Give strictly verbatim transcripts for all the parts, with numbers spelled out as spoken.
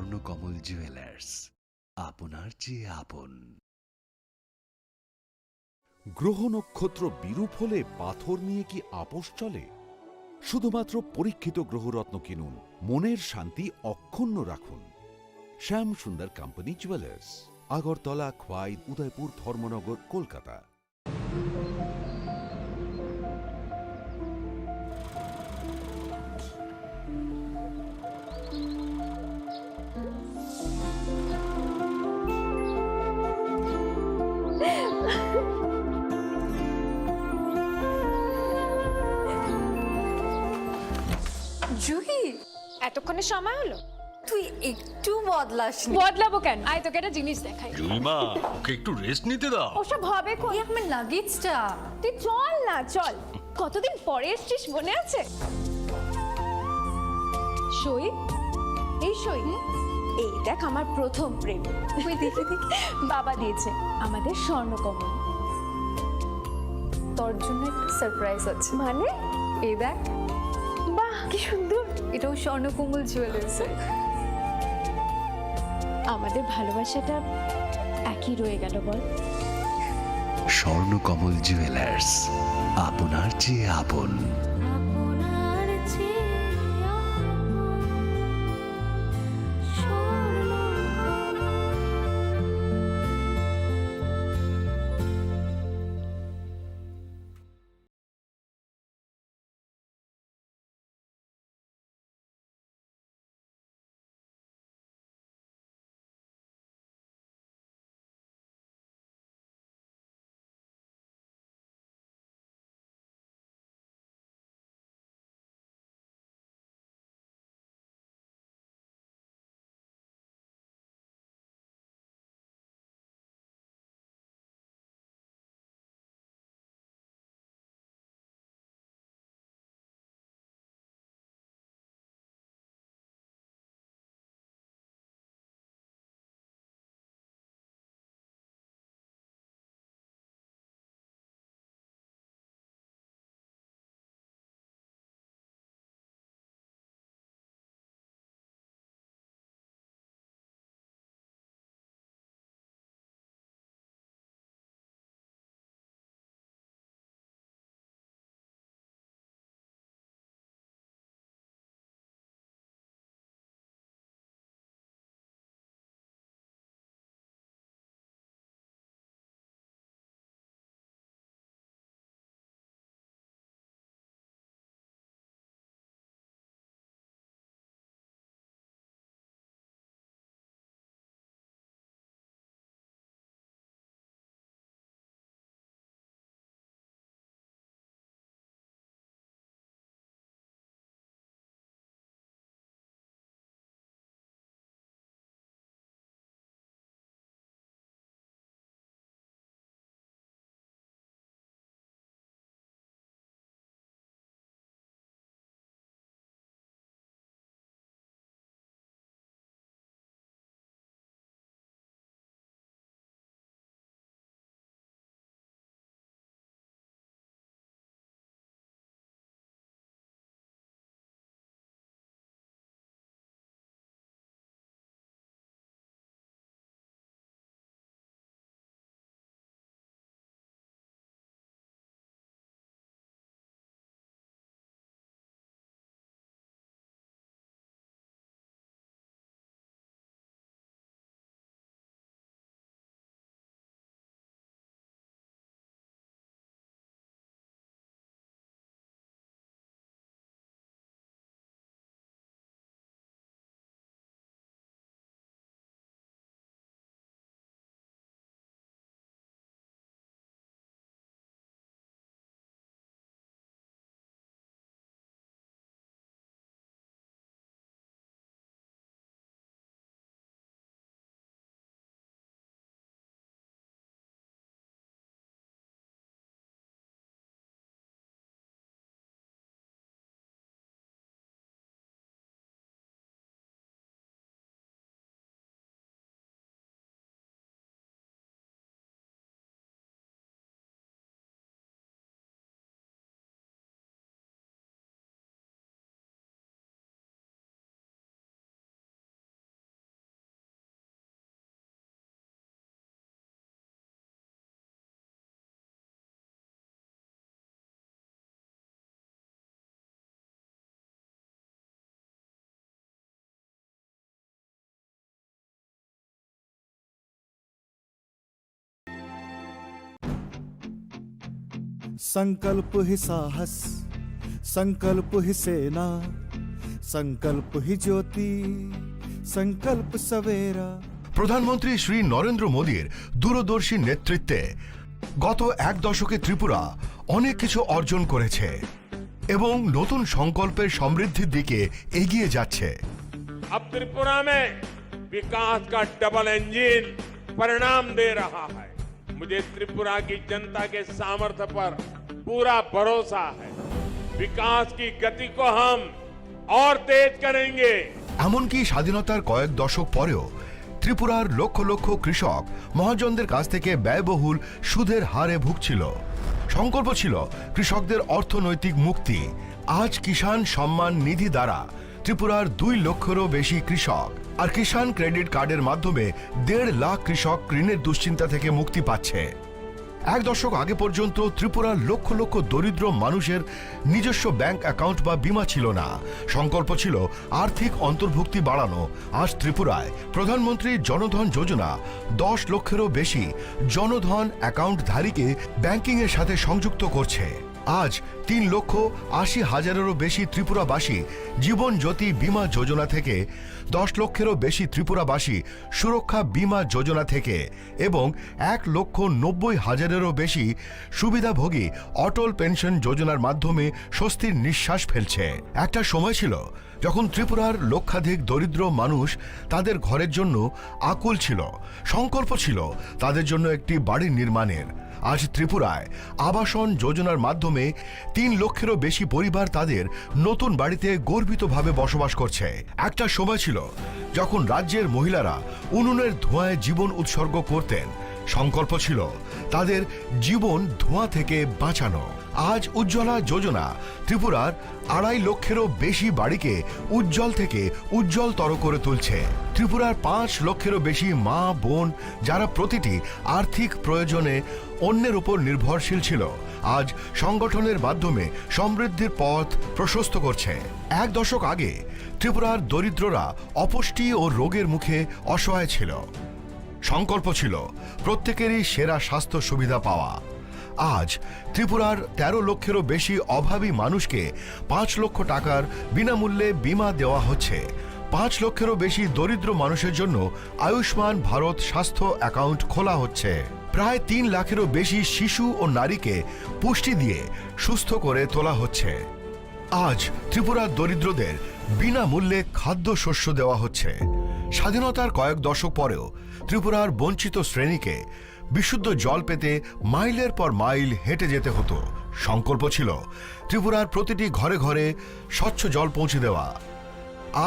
Swarnakamal jewellers, আপনার চেয়ে আপন। গ্রহ নক্ষত্র বিরূপ হলে পাথর নিয়ে কি আপোষ চলে? শুধুমাত্র পরীক্ষিত গ্রহরত্ন কিনুন, মনের শান্তি অক্ষুণ্ণ রাখুন। শ্যাম সুন্দর কোম্পানি জুয়েলার্স, আগরতলা, খোয়াই, উদয়পুর, ধর্মনগর, কলকাতা। জুহি, এতক্ষণে সময় হলো? তুই একটু বদলাসনি। বদলাবো কেন? আয়, তোকে একটা জিনিস দেখাই। জুইমা, ওকে একটু রেস্ট নিতে দাও। ওসব হবে কোন? এই আমার লাগেজটা। তুই চল না, চল। কতদিন পরে এসছিস, মনে আছে? সই, এই সই, এই দেখ আমার প্রথম প্রেম। তুই দেখে দেখে বাবা দিয়েছে আমাদের স্বর্ণকমল। তোর জন্য একটা সারপ্রাইজ আছে। মানে? এই দেখ। বাহ, কি সুন্দর। এটাও স্বর্ণকমল জুয়েলার্সের। আমাদের ভালোবাসাটা একই রয়ে গেল, বল? স্বর্ণকমল জুয়েলার্স, আপনার চেয়ে আপন। संकल्प ही साहस, संकल्प ही सेना, संकल्प ही ज्योति, संकल्प सवेरा। প্রধানমন্ত্রী শ্রী নরেন্দ্র মোদীর দূরদর্শী নেতৃত্বে গত এক দশকে ত্রিপুরা অনেক কিছু অর্জন করেছে এবং নতুন সংকল্পের সমৃদ্ধির দিকে এগিয়ে যাচ্ছে। अब त्रिपुरा में विकास का डबल इंजन परिणाम दे रहा है। मुझे त्रिपुरा की जनता के सामर्थ्य पर पूरा भरोसा है। विकास की गति को हम और तेज करेंगे। এমনকি স্বাধীনতার কয়েক দশক পরেও ত্রিপুরার লক্ষ লক্ষ কৃষক মহাজনদের কাছ থেকে ব্যয়বহুল সুদের হারে ভুগছিল। সংকল্প ছিল কৃষকদের অর্থনৈতিক মুক্তি। আজ কিষাণ সম্মান নিধি দ্বারা ত্রিপুরার দুই লক্ষেরও বেশি কৃষক আর কিষাণ ক্রেডিট কার্ডের মাধ্যমে দেড় লাখ কৃষক ঋণের দুশ্চিন্তা থেকে মুক্তি পাচ্ছে। এক দশক আগে পর্যন্ত ত্রিপুরার লক্ষ লক্ষ দরিদ্র মানুষের নিজস্ব ব্যাংক অ্যাকাউন্ট বা বীমা ছিল না। সংকল্প ছিল আর্থিক অন্তর্ভুক্তি বাড়ানো। আজ ত্রিপুরায় প্রধানমন্ত্রী জনধন যোজনা দশ লক্ষেরও বেশি জনধন অ্যাকাউন্টধারীকে ব্যাংকিংয়ের সাথে সংযুক্ত করছে। আজ তিন লক্ষ আশি হাজারেরও বেশি ত্রিপুরাবাসী জীবন জ্যোতি বীমা যোজনা থেকে, দশ লক্ষেরও বেশি ত্রিপুরাবাসী সুরক্ষা বীমা যোজনা থেকে এবং এক লক্ষ নব্বই হাজারেরও বেশি সুবিধাভোগী অটল পেনশন যোজনার মাধ্যমে স্বস্তির নিঃশ্বাস ফেলছে। একটা সময় ছিল যখন ত্রিপুরার লক্ষাধিক দরিদ্র মানুষ তাদের ঘরের জন্য আকুল ছিল। সংকল্প ছিল তাদের জন্য একটি বাড়ি নির্মাণের। আজ ত্রিপুরায় আবাসন যোজনার মাধ্যমে তিন লক্ষেরও বেশি পরিবার তাদের নতুন বাড়িতে গর্বিতভাবে বসবাস করছে। একটা সময় ছিল যখন রাজ্যের মহিলারা উনুনের ধোঁয়ায় জীবন উৎসর্গ করতেন। সংকল্প ছিল তাদের জীবন ধোঁয়া থেকে বাঁচানো। আজ উজ্জ্বলা যোজনা ত্রিপুরার আড়াই লক্ষেরও বেশি বাড়িকে উজ্জ্বল থেকে উজ্জ্বলতর করে তুলছে। ত্রিপুরার পাঁচ লক্ষেরও বেশি মা বোন, যারা প্রতিটি আর্থিক প্রয়োজনে অন্যের উপর নির্ভরশীল ছিল, আজ সংগঠনের মাধ্যমে সমৃদ্ধির পথ প্রশস্ত করছে। এক দশক আগে ত্রিপুরার দরিদ্ররা অপুষ্টি ও রোগের মুখে অসহায় ছিল। সংকল্প ছিল প্রত্যেকেরই সেরা স্বাস্থ্য সুবিধা পাওয়া। আজ ত্রিপুরার তেরো লক্ষেরও বেশি অভাবী মানুষকে পাঁচ লক্ষ টাকার বিনামূল্যে বীমা দেওয়া হচ্ছে। পাঁচ লক্ষেরও বেশি দরিদ্র মানুষের জন্য আয়ুষ্মান ভারত স্বাস্থ্য অ্যাকাউন্ট খোলা হচ্ছে। প্রায় তিন লাখেরও বেশি শিশু ও নারীকে পুষ্টি দিয়ে সুস্থ করে তোলা হচ্ছে। আজ ত্রিপুরার দরিদ্রদের বিনামূল্যে খাদ্যশস্য দেওয়া হচ্ছে। স্বাধীনতার কয়েক দশক পরেও ত্রিপুরার বঞ্চিত শ্রেণীকে বিশুদ্ধ জল পেতে মাইলের পর মাইল হেঁটে যেতে হতো। সংকল্প ছিল ত্রিপুরার প্রতিটি ঘরে ঘরে স্বচ্ছ জল পৌঁছে দেওয়া।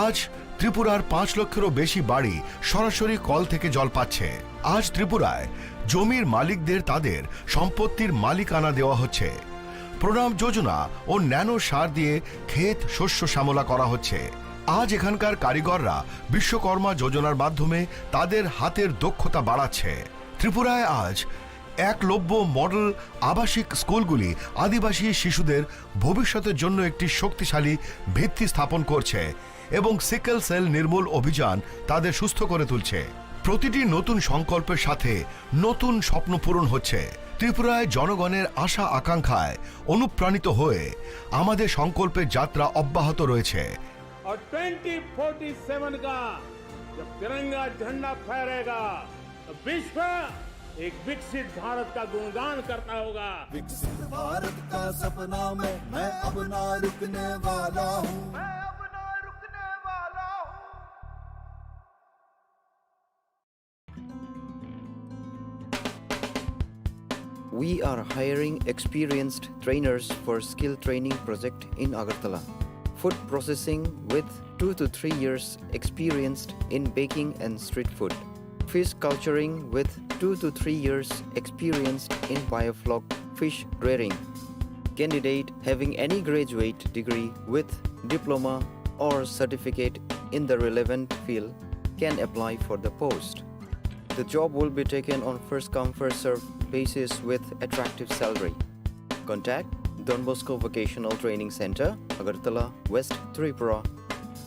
আজ ত্রিপুরার পাঁচ লক্ষেরও বেশি বাড়ি সরাসরি কল থেকে জল পাচ্ছে। আজ ত্রিপুরায় জমির মালিকদের তাদের সম্পত্তির মালিকানা দেওয়া হচ্ছে। প্রণাম যোজনা ও ন্যানো সার দিয়ে ক্ষেত শস্য শ্যামলা করা হচ্ছে। আজ এখানকার কারিগররা বিশ্বকর্মা যোজনার মাধ্যমে তাদের হাতের দক্ষতা বাড়াচ্ছে। ত্রিপুরায় আজ একলব্য মডেল আবাসিক স্কুলগুলি আদিবাসী শিশুদের ভবিষ্যতের জন্য একটি শক্তিশালী ভিত্তি স্থাপন করছে এবং সিকেল সেল নির্মূল অভিযান তাদের সুস্থ করে তুলছে। প্রতিটি নতুন সংকল্পের সাথে নতুন স্বপ্ন পূরণ হচ্ছে। ত্রিপুরায় জনগণের আশা আকাঙ্ক্ষায় অনুপ্রাণিত হয়ে আমাদের সংকল্পের যাত্রা অব্যাহত রয়েছে। और ट्वेंटी फ़ोर्टी सेवन का जब तिरंगा झंडा फहरेगा, तो विश्व एक विकसित भारत का गुणगान करता होगा। विकसित भारत का सपना में मैं अब ना रुकने वाला हूँ। मैं अब ना रुकने वाला हूँ। We are hiring experienced trainers for skill training project in Agartala. Food processing with two to three years experience in baking and street food. Fish culturing with two to three years experience in biofloc fish rearing. Candidate having any graduate degree with diploma or certificate in the relevant field can apply for the post. The job will be taken on first come first serve basis with attractive salary. Contact Don Bosco Vocational Training Center, Agartala, West Tripura.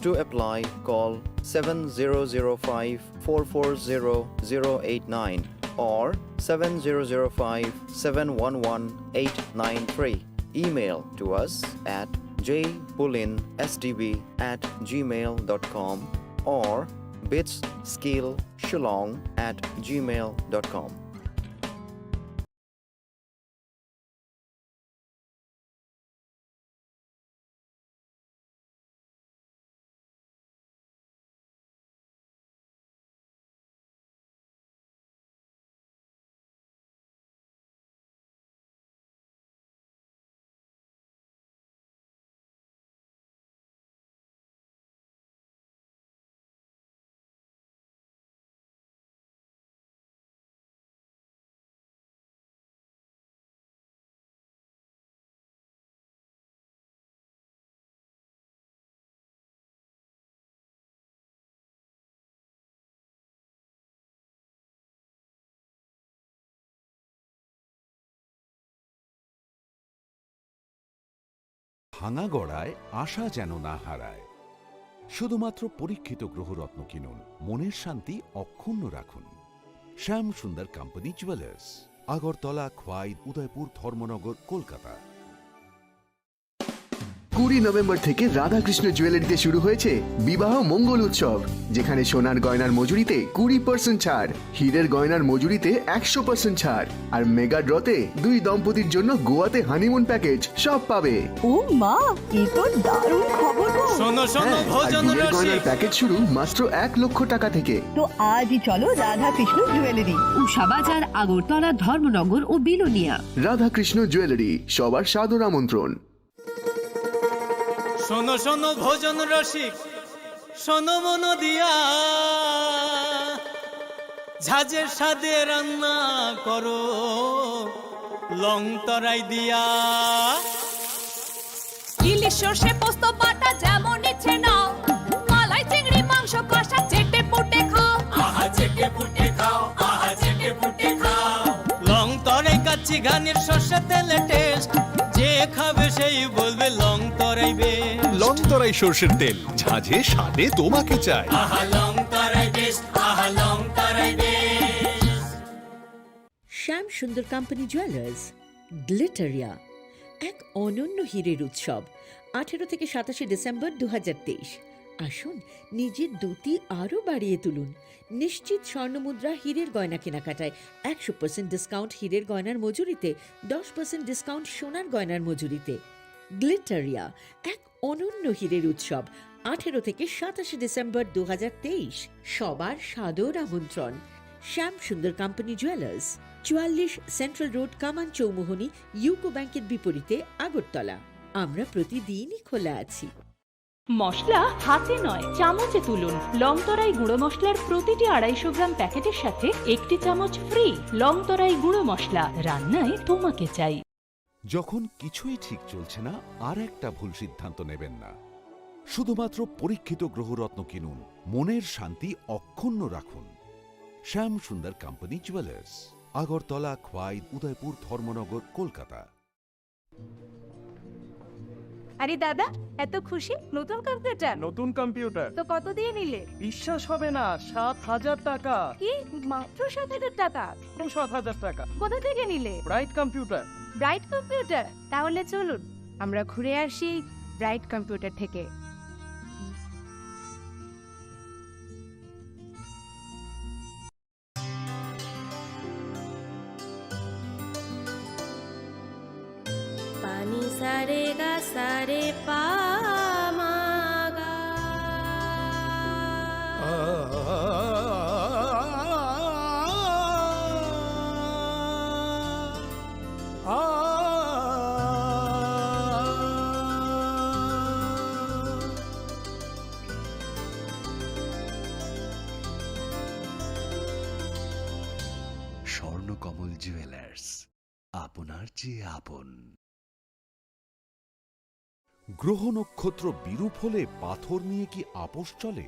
To apply, call seven zero zero five four four zero zero eight nine. or seven zero zero five seven one one eight nine three. Email to us at jpulinsdb at gmail dot com or bitsskillshillong at gmail dot com. ভাঙা গড়ায় আশা যেন না হারায়। শুধুমাত্র পরীক্ষিত গ্রহরত্ন কিনুন, মনের শান্তি অক্ষুণ্ণ রাখুন। শ্যাম সুন্দর কোম্পানি জুয়েলার্স, আগরতলা, খোয়াই, উদয়পুর, ধর্মনগর, কলকাতা। কুড়ি নভেম্বর থেকে রাধাকৃষ্ণ জুয়েলারিতে শুরু হয়েছে বিবাহ মঙ্গল উৎসব, যেখানে সোনার গয়নার মজুরিতে কুড়ি পার্সেন্ট ছাড়, হীরের গয়নার মজুরিতে একশো পার্সেন্ট ছাড়, আর মেগা ড্রতে দুই দম্পতির জন্য গোয়াতে হানিমুন প্যাকেজ, সব পাবে। ও মা, এ তো দারুণ খবর গো। শোনো, শোনো, হ্যাঁ, আর ভোজন হীরের গয়নার রসিক। প্যাকেজ শুরু মাত্র এক লক্ষ টাকা থেকে। তো আজই চলো রাধাকৃষ্ণ জুয়েলারি, উষা বাজার, আগরতলা, ধর্মনগর ও বিলোনিয়া। রাধাকৃষ্ণ জুয়েলারি, সবার সাদর আমন্ত্রণ। শোনো, শোনো, ভোজন রসিক, শোনো মন দিয়া, ঝাঁঝের স্বাদে রান্না করো লং তরাই দিয়া। ইলিশ, সর্ষে, পোস্ত, বাটা যেমন ইচ্ছে নাও, মালাই, চিংড়ি, মাংস, কষা, চেটে পুটে খাও। আহা, চেটে পুটে খাও, আহা, চেটে পুটে খাও। লং তরাই কাচ্চি ঘানির সর্ষে তেলে টেস্ট, যে খাবে সেই বলবে লং তরাই বেস্ট। লং তরাই সর্ষের তেল, ঝাঁঝে স্বাদে তোমাকে চাই। আহা, লং তরাই বেস্ট, আহা, লং তরাই বেস্ট। শ্যাম সুন্দর কোম্পানি জুয়েলার্স, গ্লিটারিয়া, এক অনন্য হীরের উৎসব, আঠেরো থেকে সাতাশে ডিসেম্বর দু হাজার তেইশ। আসুন, নিজের দ্যুতি আরও বাড়িয়ে তুলুন। নিশ্চিত স্বর্ণমুদ্রা, হীরের গয়না কেনাকাটায় একশো পার্সেন্ট ডিসকাউন্ট হীরের গয়নার মজুরিতে, দশ পার্সেন্ট ডিসকাউন্ট সোনার গয়নার মজুরিতে। গ্লিটারিয়া, এক অনন্য হীরের উৎসব, আঠেরো থেকে সাতাশে ডিসেম্বর দু হাজার তেইশ। সবার সাদর আমন্ত্রণ। শ্যাম সুন্দর কোম্পানি জুয়েলার্স, চুয়াল্লিশ সেন্ট্রাল রোড, কামান চৌমুহনী, ইউকো ব্যাংকের বিপরীতে, আগরতলা। আমরা প্রতিদিনই খোলা আছি। মশলা হাতে নয়, চামচে তুলুন। লং তরাই গুঁড়ো মশলার প্রতিটি আড়াইশো গ্রাম প্যাকেটের সাথে একটি চামচ ফ্রি। লং তরাই গুঁড়ো মশলা, রান্নায় তোমাকে চাই। যখন কিছুই ঠিক চলছে না, আর একটা ভুল সিদ্ধান্ত নেবেন না। শুধুমাত্র পরীক্ষিত গ্রহরত্ন কিনুন, মনের শান্তি অক্ষুণ্ণ রাখুন। শ্যাম সুন্দর কোম্পানি জুয়েলার্স, আগরতলা, খোয়াই, উদয়পুর, ধর্মনগর, কলকাতা। আরে দাদা, এত খুশি? নতুন কম্পিউটার? নতুন কম্পিউটার। তো কত দিয়ে নিলে? বিশ্বাস হবে না, সাত হাজার টাকা। কি? মাত্র সাত হাজার টাকা? মাত্র সাত হাজার টাকা। কোথা থেকে নিলে? Bright Computer. Bright Computer? তাহলে চলুন, আমরা ঘুরে আসি ব্রাইট কম্পিউটার থেকে। Pani sare ga sare pa ma ga. Swarnakamal jewellers, আপনার চেয়ে আপন। গ্রহ নক্ষত্র বিরূপ হলে পাথর নিয়ে কি আপোষ চলে?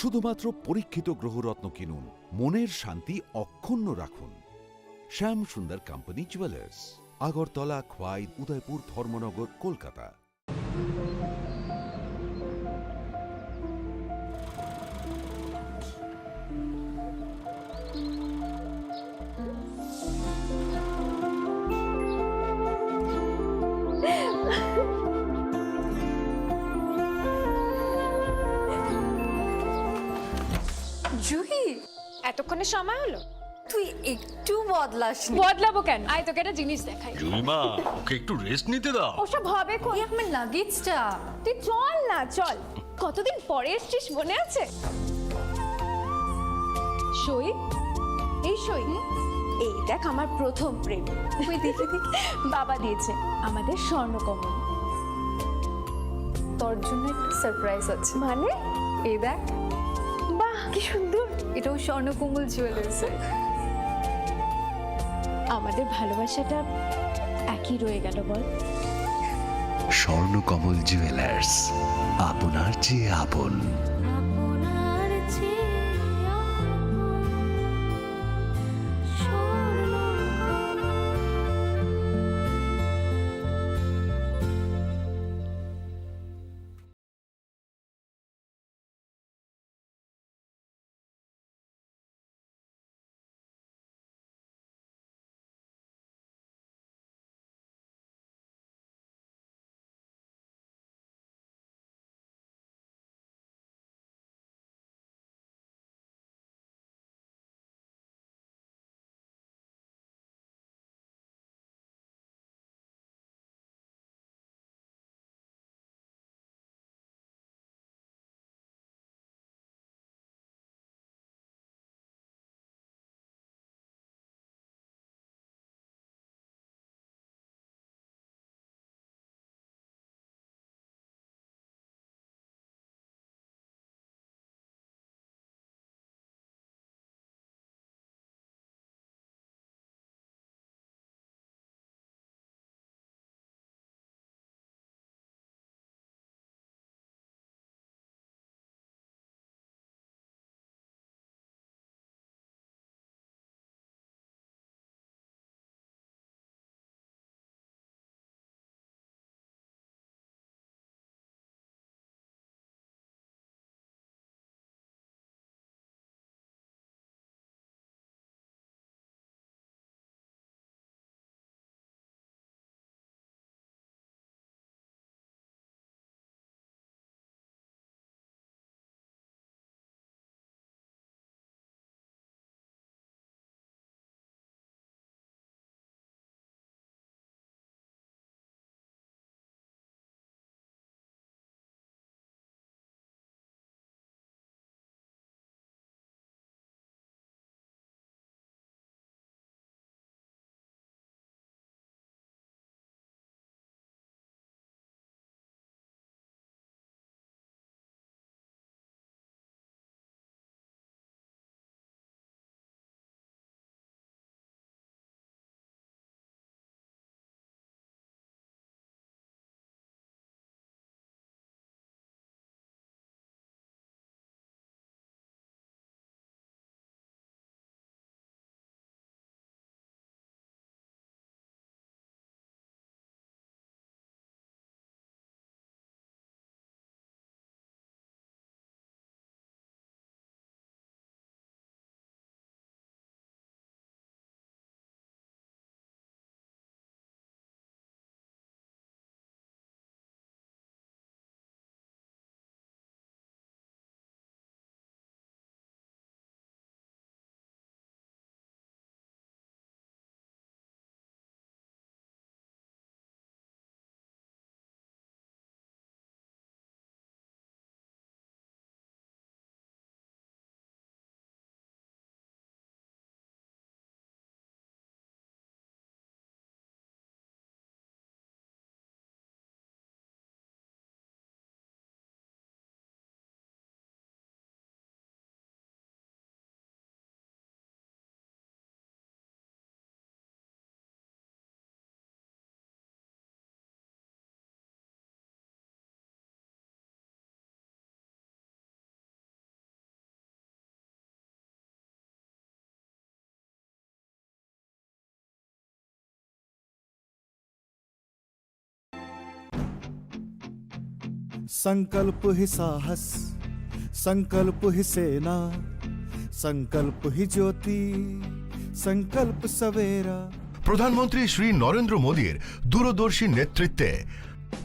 শুধুমাত্র পরীক্ষিত গ্রহরত্ন কিনুন, মনের শান্তি অক্ষুণ্ণ রাখুন। শ্যাম সুন্দর কোম্পানি জুয়েলার্স, আগরতলা, খোয়াই, উদয়পুর, ধর্মনগর, কলকাতা। এতক্ষণে সময় হলো? তুই একটু বদলাসনি। বদলাবো কেন? আয়, তোকে একটা জিনিস দেখাই। জুইমা, ওকে একটু রেস্ট নিতে দাও। ওসব হবে কোন? এই আমার লাগেজটা। তুই চল না, চল। কতদিন পরে এসছিস, মনে আছে? সই, এই সই। এই দেখ, আমার প্রথম প্রেম। ওই দেখে দেখে। বাবা দিয়েছে আমাদের স্বর্ণকমল। তোর জন্য একটা সারপ্রাইজ আছে। মানে? এই দেখ। বাহ, কি সুন্দর। এটাও স্বর্ণকমল জুয়েলার্সের। আমাদের ভালোবাসাটা একই রয়ে গেল, বল? স্বর্ণকমল জুয়েলার্স, আপনার চেয়ে আপন। আপনার চেয়ে আপন। संकल्प ही साहस, संकल्प ही सेना, संकल्प ही ज्योति, संकल्प सवेरा। প্রধানমন্ত্রী শ্রী নরেন্দ্র মোদীর দূরদর্শী নেতৃত্বে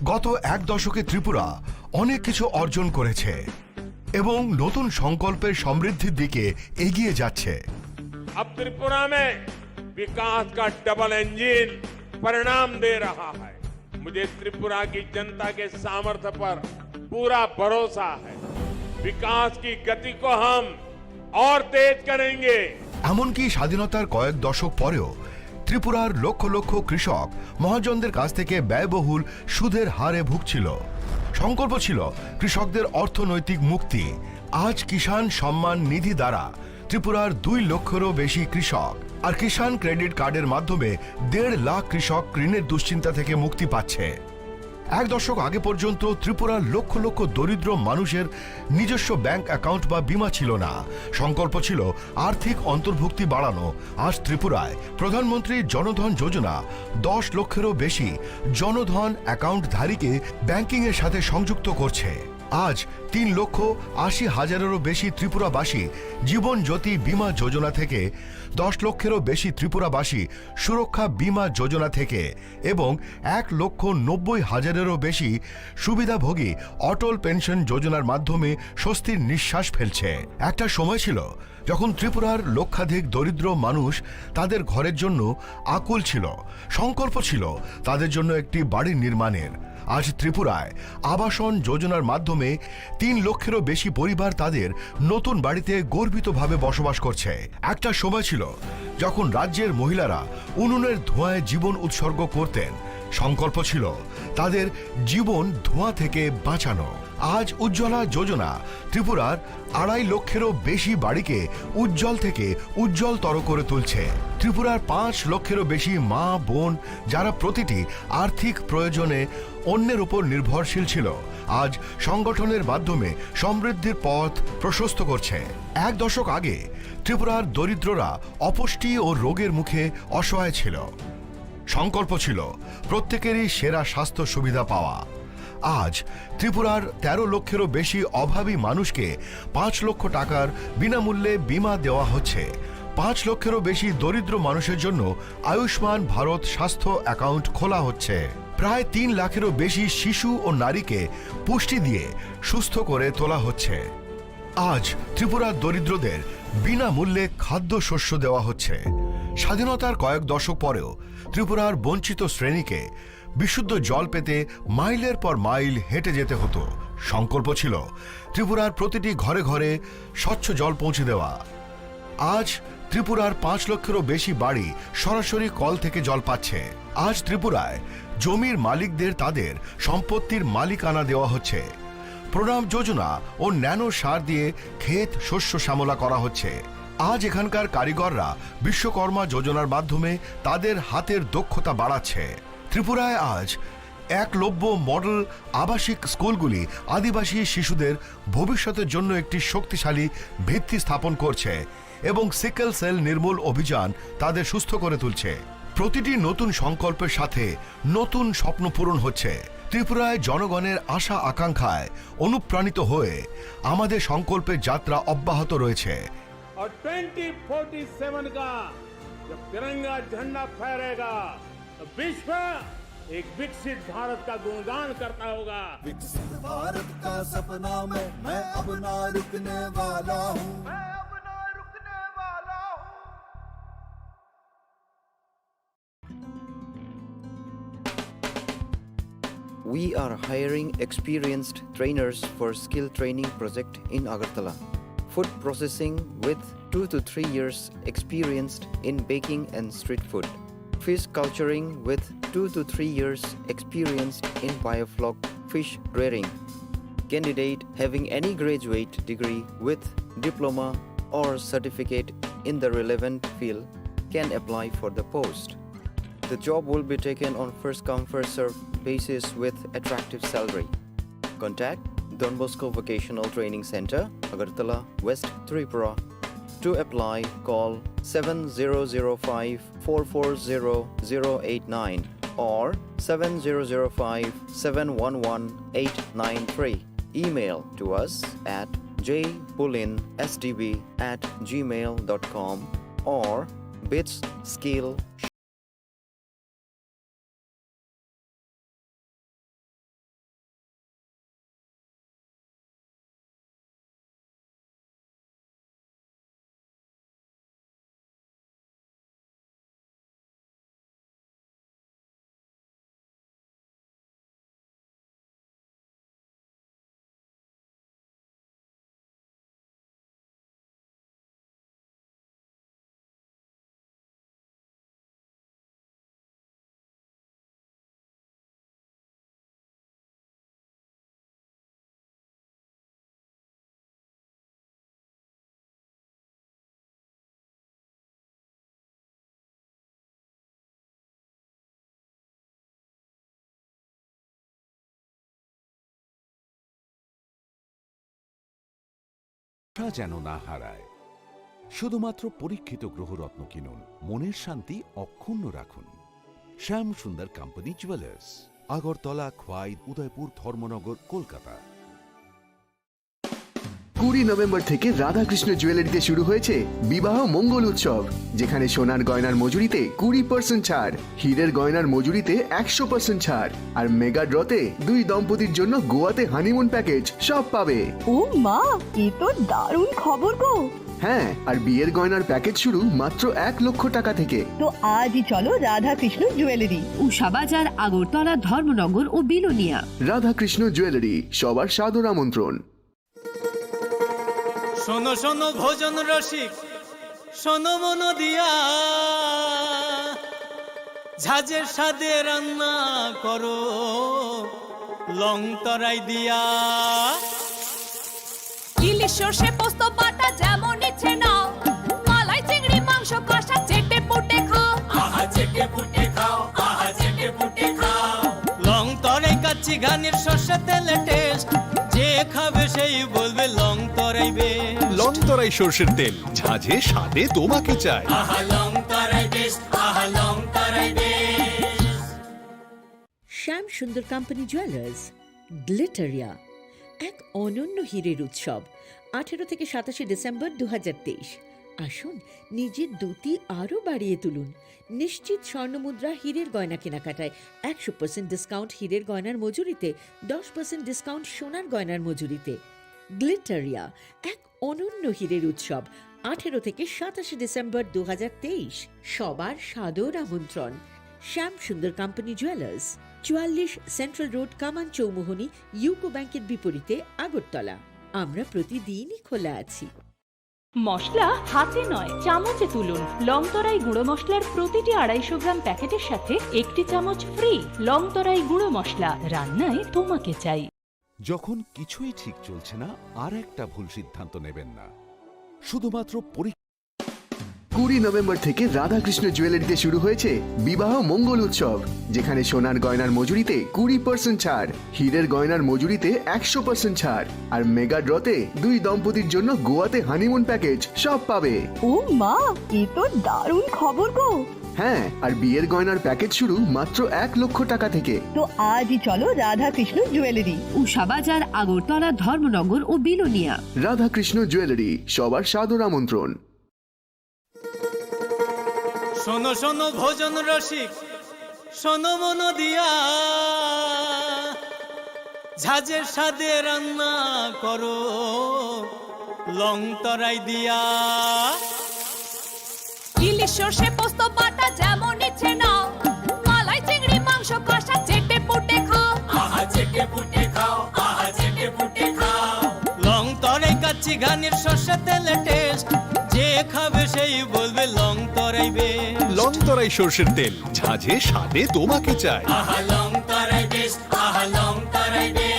গত এক দশকে ত্রিপুরা অনেক কিছু অর্জন করেছে। এবং নতুন সংকল্পের সমৃদ্ধির দিকে এগিয়ে যাচ্ছে। अब त्रिपुरा में विकास का डबल इंजन परिणाम दे रहा है। मुझे त्रिपुरा की जनता के सामर्थ्य पर पूरा भरोसा है। विकास की गति को हम और तेज करेंगे। এমনকি স্বাধীনতার কয়েক দশক পরেও ত্রিপুরার লক্ষ লক্ষ কৃষক মহাজনদের কাছ থেকে ব্যয়বহুল সুদের হারে ভুগছিল। সংকল্প ছিল কৃষকদের অর্থনৈতিক মুক্তি। আজ কিষাণ সম্মান নিধি দ্বারা ত্রিপুরার দুই লক্ষেরও বেশি কৃষক আর কিষাণ ক্রেডিট কার্ডের মাধ্যমে দেড় লাখ কৃষক ঋণের দুশ্চিন্তা থেকে মুক্তি পাচ্ছে। এক দশক আগে পর্যন্ত ত্রিপুরার লক্ষ লক্ষ দরিদ্র মানুষের নিজস্ব ব্যাংক অ্যাকাউন্ট বা বীমা ছিল না। সংকল্প ছিল আর্থিক অন্তর্ভুক্তি বাড়ানো। আজ ত্রিপুরায় প্রধানমন্ত্রী জনধন যোজনা দশ লক্ষেরও বেশি জনধন অ্যাকাউন্টধারীকে ব্যাংকিংয়ের সাথে সংযুক্ত করছে। আজ তিন লক্ষ আশি হাজারেরও বেশি ত্রিপুরাবাসী জীবন জ্যোতি বীমা যোজনা থেকে, দশ লক্ষেরও বেশি ত্রিপুরাবাসী সুরক্ষা বীমা যোজনা থেকে এবং এক লক্ষ নব্বই হাজারেরও বেশি সুবিধাভোগী অটল পেনশন যোজনার মাধ্যমে স্বস্তির নিঃশ্বাস ফেলছে। একটা সময় ছিল যখন ত্রিপুরার লক্ষাধিক দরিদ্র মানুষ তাদের ঘরের জন্য আকুল ছিল, সংকল্প ছিল তাদের জন্য একটি বাড়ি নির্মাণের। আজ ত্রিপুরায় আবাসন যোজনার মাধ্যমে তিন লক্ষেরও বেশি পরিবার তাদের নতুন বাড়িতে গর্বিতভাবে বসবাস করছে। একটা সময় ছিল যখন রাজ্যের মহিলারা উনুনের ধোঁয়ায় জীবন উৎসর্গ করতেন। সংকল্প ছিল তাদের জীবন ধোঁয়া থেকে বাঁচানো। আজ উজ্জ্বলা যোজনা ত্রিপুরার আড়াই লক্ষেরও বেশি বাড়িকে উজ্জ্বল থেকে উজ্জ্বলতর করে তুলছে। ত্রিপুরার পাঁচ লক্ষেরও বেশি মা বোন, যারা প্রতিটি আর্থিক প্রয়োজনে অন্যের উপর নির্ভরশীল ছিল, আজ সংগঠনের মাধ্যমে সমৃদ্ধির পথ প্রশস্ত করছে। এক দশক আগে ত্রিপুরার দরিদ্ররা অপুষ্টি ও রোগের মুখে অসহায় ছিল। সংকল্প ছিল প্রত্যেকেরই সেরা স্বাস্থ্য সুবিধা পাওয়া। আজ ত্রিপুরার তেরো লক্ষেরও বেশি অভাবী মানুষকে পাঁচ লক্ষ টাকার বিনামূল্যে বীমা দেওয়া হচ্ছে। পাঁচ লক্ষেরও বেশি দরিদ্র মানুষের জন্য আয়ুষ্মান ভারত স্বাস্থ্য অ্যাকাউন্ট খোলা হচ্ছে। প্রায় তিন লাখেরও বেশি শিশু ও নারীকে পুষ্টি দিয়ে সুস্থ করে তোলা হচ্ছে। আজ ত্রিপুরার দরিদ্রদের বিনামূল্যে খাদ্যশস্য দেওয়া হচ্ছে। স্বাধীনতার কয়েক দশক পরেও ত্রিপুরার বঞ্চিত শ্রেণীকে বিশুদ্ধ জল পেতে মাইলের পর মাইল হেঁটে যেতে হতো। সংকল্প ছিল ত্রিপুরার প্রতিটি ঘরে ঘরে স্বচ্ছ জল পৌঁছে দেওয়া। আজ ত্রিপুরার পাঁচ লক্ষেরও বেশি বাড়ি সরাসরি কল থেকে জল পাচ্ছে। আজ ত্রিপুরায় জমির মালিকদের তাদের সম্পত্তির মালিকানা দেওয়া হচ্ছে। প্রণাম যোজনা ও ন্যানো সার দিয়ে ক্ষেত শস্য শ্যামলা করা হচ্ছে। আজ এখানকার কারিগররা বিশ্বকর্মা যোজনার মাধ্যমে তাদের হাতের দক্ষতা বাড়াচ্ছে। ত্রিপুরায় আজ একলব্য মডেল আবাসিক স্কুলগুলি আদিবাসী শিশুদের ভবিষ্যতের জন্য একটি শক্তিশালী ভিত্তি স্থাপন করছে এবং সিকেল সেল নির্মূল অভিযান তাদের সুস্থ করে তুলছে। প্রতিটি নতুন সংকল্পের সাথে নতুন স্বপ্ন পূরণ হচ্ছে। ত্রিপুরায় জনগণের আশা আকাঙ্ক্ষায় অনুপ্রাণিত হয়ে আমাদের সংকল্পের যাত্রা অব্যাহত রয়েছে। और ट्वेंटी फ़ोर्टी सेवन का जब तिरंगा झंडा फहरेगा, तो विश्व एक विकसित भारत का गुणगान करता होगा। विकसित भारत का सपना मैं मैं अब ना रुकने वाला हूँ। We are hiring experienced trainers for skill training project in Agartala. Food processing with two to three years experience in baking and street food. Fish culturing with two to three years experience in biofloc fish rearing. Candidate having any graduate degree with diploma or certificate in the relevant field can apply for the post. The job will be taken on first come first serve basis with attractive salary. Contact Don Bosco Vocational Training Center, Agartala, West Tripura. To apply, call seven zero zero five four four zero zero eight nine or seven zero zero five seven one one eight nine three. Email to us at j pulin s d b at gmail dot com or bits skill আশা যেন না হারায়। শুধুমাত্র পরীক্ষিত গ্রহরত্ন কিনুন, মনের শান্তি অক্ষুণ্ণ রাখুন। শ্যাম সুন্দর কোম্পানি জুয়েলার্স, আগরতলা, খোয়াই, উদয়পুর, ধর্মনগর, কলকাতা। কুড়ি নভেম্বর থেকে রাধাকৃষ্ণ জুয়েলারিতে শুরু হয়েছে বিবাহ মঙ্গল উৎসব, যেখানে সোনার গয়নার মজুরিতে কুড়ি পার্সেন্ট ছাড়, হীরের গয়নার মজুরিতে একশো পার্সেন্ট ছাড়, আর মেগা ড্রতে দুই দম্পতির জন্য গোয়াতে হানিমুন প্যাকেজ, সব পাবে। ও মা, এ তো দারুণ খবর গো। হ্যাঁ, আর বিয়ের গয়নার প্যাকেজ শুরু মাত্র এক লক্ষ টাকা থেকে। তো আজই চলো রাধাকৃষ্ণ জুয়েলারি। উষা বাজার, আগরতলা, ধর্মনগর ও বিলোনিয়া। রাধাকৃষ্ণ জুয়েলারি, সবার সাদর আমন্ত্রণ। শোনো শোনো ভোজন রসিক, শোনো মন দিয়া, ঝাঁঝের স্বাদে রান্না করো লং তরাই দিয়া। ইলিশ সর্ষে পোস্ত বাটা যেমন ইচ্ছে নাও, মালাই চিংড়ি মাংস কষা চেটে পুটে খাও। আহা চেটে পুটে খাও, আহা চেটে পুটে খাও। লং তরাই কাচ্চি ঘানির সর্ষে তেলে টেস্ট, যে খাবে সেই বলবে লং তরাই বেস্ট। লং তরাই সর্ষের তেল, ঝাঁঝে স্বাদে তোমাকে চাই। আহা লং তরাই বেস্ট, আহা লং তরাই বেস্ট। শ্যাম সুন্দর কোম্পানি জুয়েলার্স, গ্লিটারিয়া, এক অনন্য হীরের উৎসব, আঠেরো থেকে সাতাশে ডিসেম্বর দু হাজার তেইশ। আসুন, নিজের দ্যুতি আরও বাড়িয়ে তুলুন। নিশ্চিত স্বর্ণমুদ্রা, হীরের গয়না কেনাকাটায় একশো পার্সেন্ট ডিসকাউন্ট হীরের গয়নার মজুরিতে, দশ পার্সেন্ট ডিসকাউন্ট সোনার গয়নার মজুরিতে। গ্লিটারিয়া, এক অনন্য হীরের উৎসব, আঠেরো থেকে সাতাশে ডিসেম্বর দু হাজার তেইশ। সবার সাদর আমন্ত্রণ। শ্যাম সুন্দর কোম্পানি জুয়েলার্স, চুয়াল্লিশ সেন্ট্রাল রোড, কামান চৌমুহনী, ইউকো ব্যাংকের বিপরীতে, আগরতলা। আমরা প্রতিদিনই খোলা আছি। মশলা হাতে নয়, চামচে তুলুন। লং তরাই গুঁড়ো মশলার প্রতিটি আড়াইশো গ্রাম প্যাকেটের সাথে একটি চামচ ফ্রি। লং তরাই গুঁড়ো মশলা, রান্নায় তোমাকে চাই। যখন কিছুই ঠিক চলছে না, আর একটা ভুল সিদ্ধান্ত নেবেন না। শুধুমাত্র পরীক্ষা। কুড়ি নভেম্বর থেকে রাধাকৃষ্ণ জুয়েলারিতে শুরু হয়েছে বিবাহ মঙ্গল উৎসব, যেখানে সোনার গয়নার মজুরিতে কুড়ি পার্সেন্ট ছাড়, হীরের গয়নার মজুরিতে একশো পার্সেন্ট ছাড়, আর মেগা ড্রতে দুই দম্পতির জন্য গোয়াতে হানিমুন প্যাকেজ, সব পাবে। ও মা, এ তো দারুণ খবর গো। হ্যাঁ, আর বিয়ের গয়নার প্যাকেজ শুরু মাত্র এক লক্ষ টাকা থেকে। তো আজই চলো রাধাকৃষ্ণ জুয়েলারি। উষা বাজার, আগরতলা, ধর্মনগর ও বিলোনিয়া। রাধাকৃষ্ণ জুয়েলারি, সবার সাদর আমন্ত্রণ। শোনো শোনো ভোজন রসিক, শোনো মন দিয়া, ঝাঁঝের স্বাদে রান্না করো লং তরাই দিয়া। ইলিশ সর্ষে পোস্ত বাটা যেমন ইচ্ছে নাও, মালাই চিংড়ি মাংস কষা চেটে পুটে খাও। আহা চেটে পুটে খাও, আহা চেটে পুটে খাও। লং তরাই কাচ্চি ঘানির সর্ষে তেলে টেস্ট, যে খাবে সেই বলবে লং তরাই বেস্ট। লং তরাই সর্ষের তেল, ঝাঁঝে স্বাদে তোমাকে চাই। আহা লং তরাই বেস্ট, আহা লং তরাই best.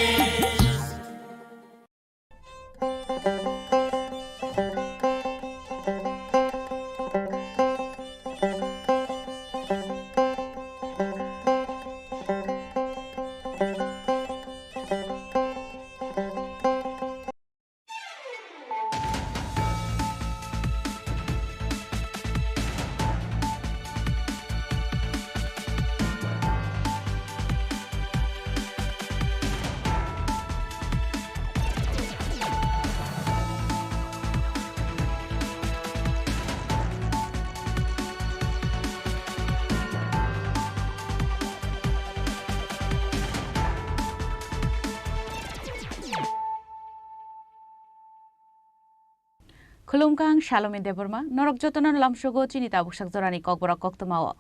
Khulumkha, ang Salome Debbarma, norok jotono lamsogo chini tabuksak jorani kokborok koktwmao.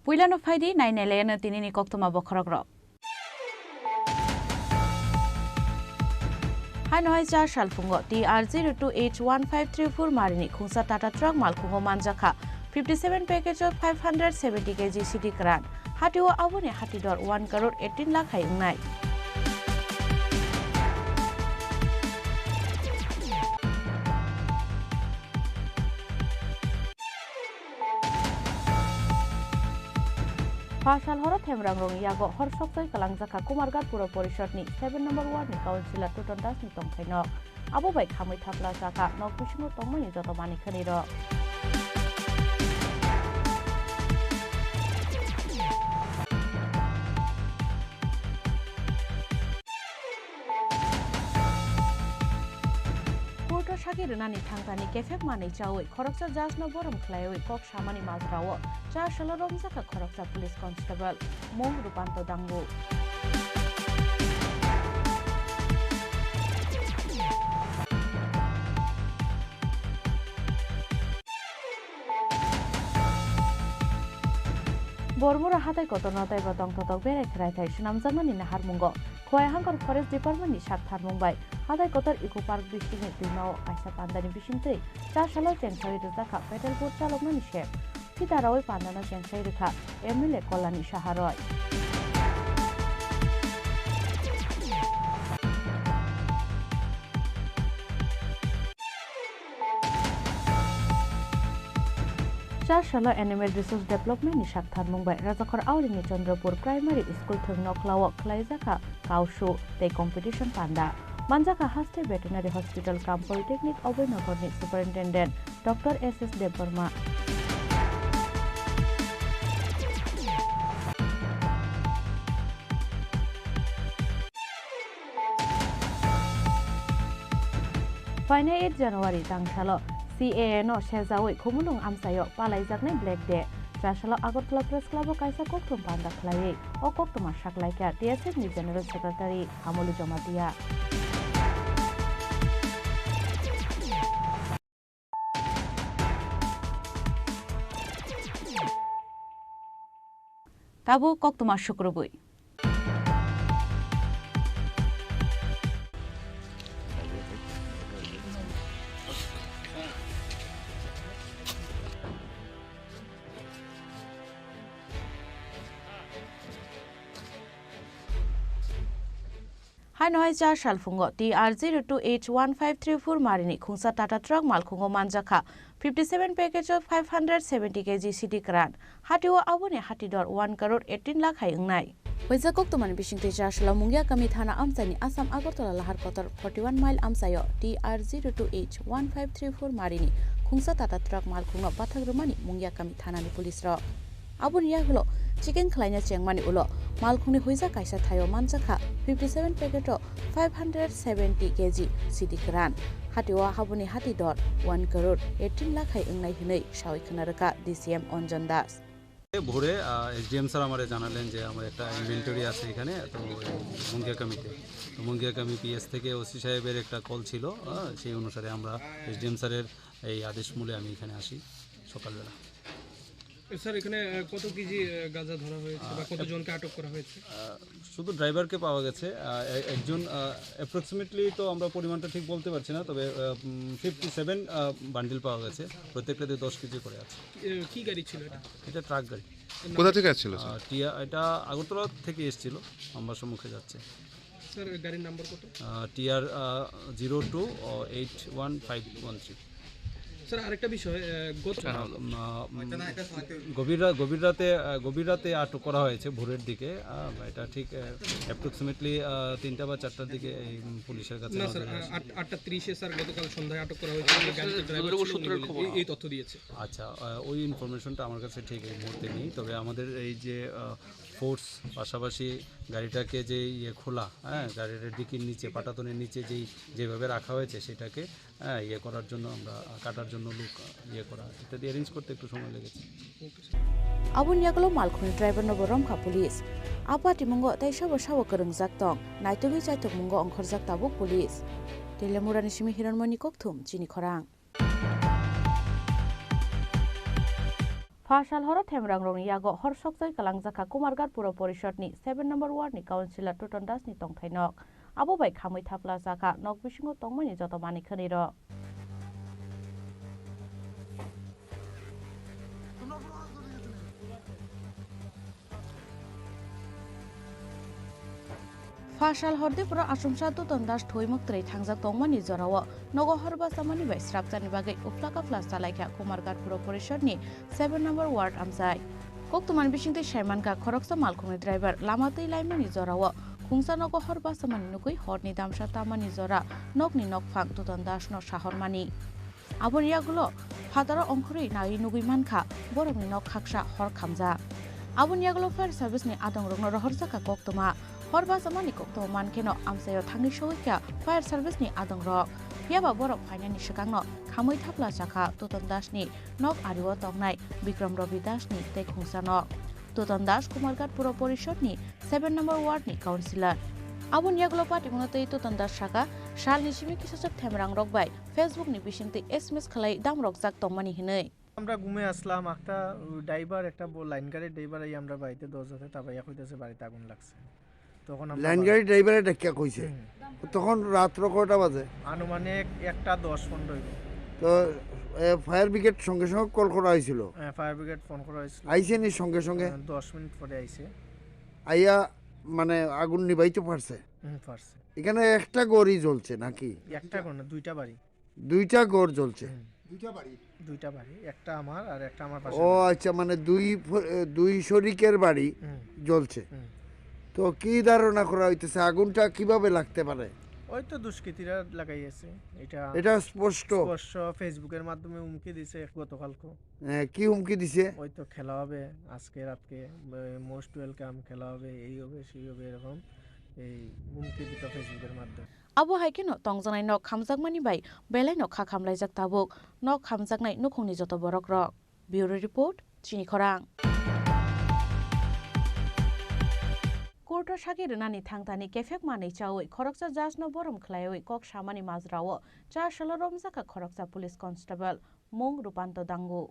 Puilano phaidi nainailayano tinini koktwma bokhorokrok. Haino hai cha salphungo T R zero two H one five three four marini khungsa Tata truck malkhungo manjakha fifty seven package o five hundred seventy K G sidi kwran. Hatio aboni hati dor one crore eighteen lakh hai wngnai. Pasal horo themrangrokni yago hor sokjagwi kwlangjakha Kumarghat Puro Porishod ni seven number ward ni councillor Tuton Das ni tongthai nok. Abo bai khamwi thapla jakha nok bisingo tongmani joto manwi khwnwi rok. Court-o sagwi rwnani thangtani kephek manwi chawi khoroksa judge-no borom khlaiwi kok samani majrao Charchalo romjakha khoroksa police constable, mung Rupanto Dangu. Bormura hatai kotorno taibo tongthotok berai khwraithai swnamjakmani naharmungo Khowai Hangkor Forest Department ni sak tharmung bai hatai kotor Eco Park bisingni twimao kaisa pandani bisingtwi Charchalo chengsawi rwjakha pedal boat chaloknani sep. Phitarawi pandano chengsawi rwkha M L A Kolani Saharoi. Charchalo Animal Resource Development ni sak tharmung bai Rajakhor Auringni Chandrapur Primary School thwng nokhla-o khwlaijakha kausu tei competition panda. Manjakha haste Veterinary Hospital cum Polytechnic Abhoynagar ni Superintendent Doctor S S Debbarma. Phainai eight January tangsalo C A A no sejawi Khumulwng amchaio palaijaknai Black Day. Charchalo Agartala Press Club o kaisa kokthum panda khlaiwi o koktwma saklaikha T S F ni General Secretary Hamolu Jamatia. Tabuk koktwma sukrubwi. Haino hai char salphungo T R zero two H one five three four marini khungsa Tata truck malkhungo manjakha fifty seven package of five hundred seventy K G sidi kwran. Hatio aboni hati dor one crore eighteen lakh hai wngnai. Waisa koktwmani bisingtwi Charchalo Mungiakami thana amchaini Assam Agartala lahar kotor forty one mile amchaio T R zero two H one five three four marini khungsa Tata truck malkhungno bathak rwmani Mungiakami thanani police rok. Aboni yagulo checking khlaina chengmani ulo malkhungni huijak kaisa thaio manjakha fifty seven packet o five hundred seventy K G sidi kwran. Hatio haboni hati dor one crore eighteen lakh hai wngnai hwnwi sawi khna rwkha D C M Anjan Das. ভোরে, আহ, S D M sir আমারে জানালেন যে আমার একটা ইনভেন্টরি আছে এখানে, তো ওই মুঙ্গিয়াকামিতে। তো মুঙ্গিয়াকামি P S থেকে O C সাহেবের একটা কল ছিল, আহ, সেই অনুসারে আমরা S D M স্যারের এই আদেশ মূলে আমি এখানে আসি সকালবেলা। স্যার, এখানে, আহ, কত কেজি, আহ, গাঁজা ধরা হয়েছে বা আহ, কতজনকে আটক করা হয়েছে? আহ, শুধু ড্রাইভারকে পাওয়া গেছে, আহ, এ-, একজন, আহ, অ্যাপ্রক্সিমেটলি তো আমরা পরিমাণটা ঠিক বলতে পারছি না, তবে, আহ, উম, ফিফটি সেভেন, আহ, বান্ডিল পাওয়া গেছে, প্রত্যেকটাতে দশ কেজি করে আছে। এ, কি গাড়ি ছিল এটা? এটা ট্রাক গাড়ি। কোথা থেকে আসছিল, স্যার? আহ, টিয়া, এটা আগরতলা থেকে এসছিল, আমবাসা মুখে যাচ্ছে। স্যার, গাড়ির নাম্বার কত? আহ, T R, আহ, zero two eight one five one three। Sir, আরেকটা বিষয়, আহ, গত আহ, উম, আহ, উম, গভীর রা-, গভীর রাতে, আহ, গভীর রাতে আটক করা হয়েছে ভোরের দিকে। আহ, এটা ঠিক, আহ, অ্যাপ্রক্সিমেটলি, আহ, তিনটা বা চারটার দিকে এই, উম, পুলিশের কাছে না, নজরে স্যার, আসে। আট-, আটটা ত্রিশে, স্যার, গতকাল সন্ধ্যায় আটক করা হয়েছে। গাড়িতে ড্রাইভার ছিল, নিয়ে গেছে। এই, এই তথ্য দিয়েছে। আচ্ছা, আহ, ওই ইনফরমেশনটা আমার কাছে ঠিক এই মুহূর্তে নেই, তবে আমাদের এই যে, আহ, ফোর্স, পাশাপাশি গাড়িটাকে যে ইয়ে খোলা, হ্যাঁ, গাড়ির ডিকির নিচে, পাটাতনের নিচে যেই, যেভাবে রাখা হয়েছে সেটাকে, হ্যাঁ, ইয়ে করার জন্য আমরা, কাটার জন্য লোক, ইয়ে করা, ইত্যাদি অ্যারেঞ্জ করতে একটু সময় লেগেছে। Aboni yagulo malkhungni driver no bo romkha police. Apa timungo tei sabo sabo kwrwngjak tong, naitugwi chaithok mungo ongkhorjak tabuk police. Telemurani simi Hiranmoni Kokthum, chini khorang. Pha sal horo themrangrokni yago hor sokjagwi kwlangjakha Kumarghat Puro Porishod ni seven number ward ni councillor Tuton Das ni tongthai nok. Abo bai khamwi thapla jakha nok bisingo tongmani joto manwi khwnwi rok. Pha sal hor de pura achomsa Tuton Das thwi mwktwi thangjak tongmani jorao nogo hor bachamani bai srapjani bagwi uphla kaphla chalaikha Kumarghat Puro Porishod ni seven number ward amchai. Koktwmani bisingtwi saimankha, khoroksa malkhungni driver lama twi laimani jorao khungsa nogo hor bachamani nugwi horni damsa tamani jora nokni nokphang Tuton Dasno sahormani. Aboni yagulo phataro ongkhorwi naiwi nugwi mankha borokni nok khaksa hor khamjak. Aboni yagulo fire service ni adongrokno rohorjakha koktwma. Hor bachamani koktwma mankheno amchaio thangwi sogwikha fire service ni adongrok. Phiyaba borok phainani swkangno khamwi thapla chakha Tuton Dasni nok ario tongnai Bikram Ravi Dasni tei khungsa nok. Tuton Das Kumarghat Puro Porishod ni seven number ward ni councillor. Aboni yagulo patimungno twi Tuton Das saka, salni simi kisachak themrangrok bai Facebook ni bisingtwi S M S khlai damrokjak tongmani hinwi. আমরা ঘুমে আসলাম, একটা ড্রাইভার, একটা লাইন গাড়ির ড্রাইভার এই আমরা বাড়িতে দরজাতে তাবাইয়া কইতেছে বাড়িতে আগুন লাগছে। তখন আমরা লাইন বাড়ি- গাড়ির ড্রাইভারে ডাকিয়া কইছে। হুম। তখন রাত্র কয়টা বাজে? আনুমানিক একটা দশ পনেরো হইব। তো, এ, ফায়ার ব্রিগেড সঙ্গে সঙ্গে কল করা হয়েছিল? হ্যাঁ, ফায়ার ব্রিগেড ফোন করা হয়েছিল। আইছে নি সঙ্গে সঙ্গে? হ্যাঁ, দশ মিনিট পরে আইছে। আইয়া, মানে, আগুন নিভাইতে পারছে? হুম, পারছে। এখানে একটা ঘরই জ্বলছে নাকি? একটা ঘর না, দুইটা বাড়ি। দুইটা ঘর জ্বলছে? হুম। দুইটা বাড়ি? দুইটা বাড়ি, একটা আমার আর একটা আমার পাশে ও বাড়ি। আচ্ছা, মানে দুই ফ-, এ, দুই শরিকের বাড়ি হুম। জ্বলছে। হুম। তো কি ধারণা করা হইতেছে, আগুনটা কিভাবে লাগতে পারে? ওই তো দুষ্কৃতীরা লাগাইয়েছে, এটা এটা স্পষ্ট? স্পষ্ট, Facebook-এর মাধ্যমে হুমকি দিছে গতকালকে। হ্যাঁ, কি হুমকি দিছে? ওই তো খেলা হবে আজকে রাতকে, এ, most welcome, খেলা হবে, এই হবে, সেই হবে, এরকম এই হুমকি দিত Facebook-এর মাধ্যমে। Abo hai kheno tongjaknai nok khamjakmani bai belaino kha khamlaijak tabuk nok khamjaknai nukhungni joto borokrok. Bureau Report, Chini Khorang. Court-o sagwi rwnani thangtani kephek manwi chawi khoroksa judge-no borom khlaiwi kok samani majrao char salo romjakha khoroksa police constable. Mung Rupanto Dangu.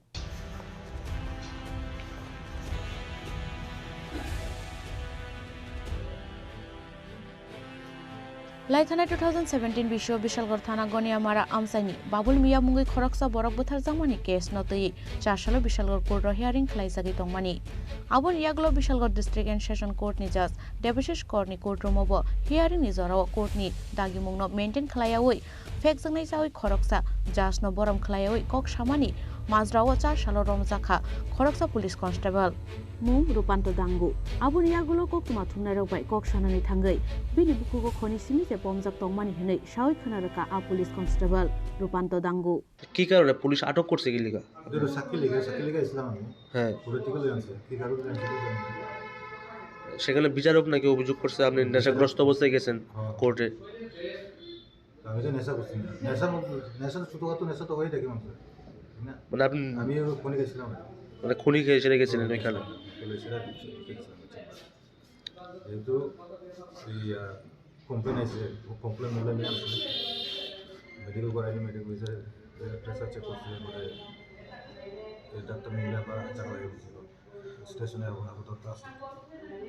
Laithanai two thousand seventeen bisio Bishalgarh thana Goniamara amchaini Babul Miya mungwi khoroksa borok butharjakmani case no twi char salo Bishalgarh court o hearing khlaijagwi tongmani. Aboni yagulo Bishalgarh District and Session Court ni judge Debashish Kor ni courtroom o bo hearing ni jorao court ni dagimung no maintain khlaiyawi phekjaknai chawi khoroksa judge no borom khlaiwi kok samani majrao char salo romjakha khoroksa police constable. Mung Rupanto Dangu. Aboni yagulo koktwma thumnairok bai kok sanani thangwi bini bukhugo khoni simi se pomjak tongmani hinwi sawi khna rwkha a police constable Rupanto Dangu. কি কারণে পুলিশ আটক করছে কি লিগা? এটা তো সাক্ষী লিখে, সাক্ষী লিখে ইসলাম আমি। হ্যাঁ। পলিটিক্যাল জানছে, কি কারণে জানছে, কি জানি না। সেখানে বিচারক নাকি অভিযোগ করছে আপনি নেশাগ্রস্ত অবস্থায় গেছেন হ্যাঁ। কোর্টে। আমি তো নেশা করছি না। নেশা বলতে, নেশা তো ছোটখাটো নেশা তো হয়ে থাকে মানুষের, তাই না? মানে আপনি আমি ওই খনি গেছিলাম। মানে খনি খেয়ে সেটা গেছিলেন ওইখানে? বলে সেটা গেছিলাম। যেহেতু এই, আহ, কমপ্লেন আছে, কমপ্লেন মূল্যায়ন আছে। মেডিকেল করাইলে মেডিকেল অফিসার প্রেশার চেক করছিল, পরে এই ডাক্তার মিলে আমার চাকরি হয়েছিল। স্টেশনে এখন আপাতত আছে।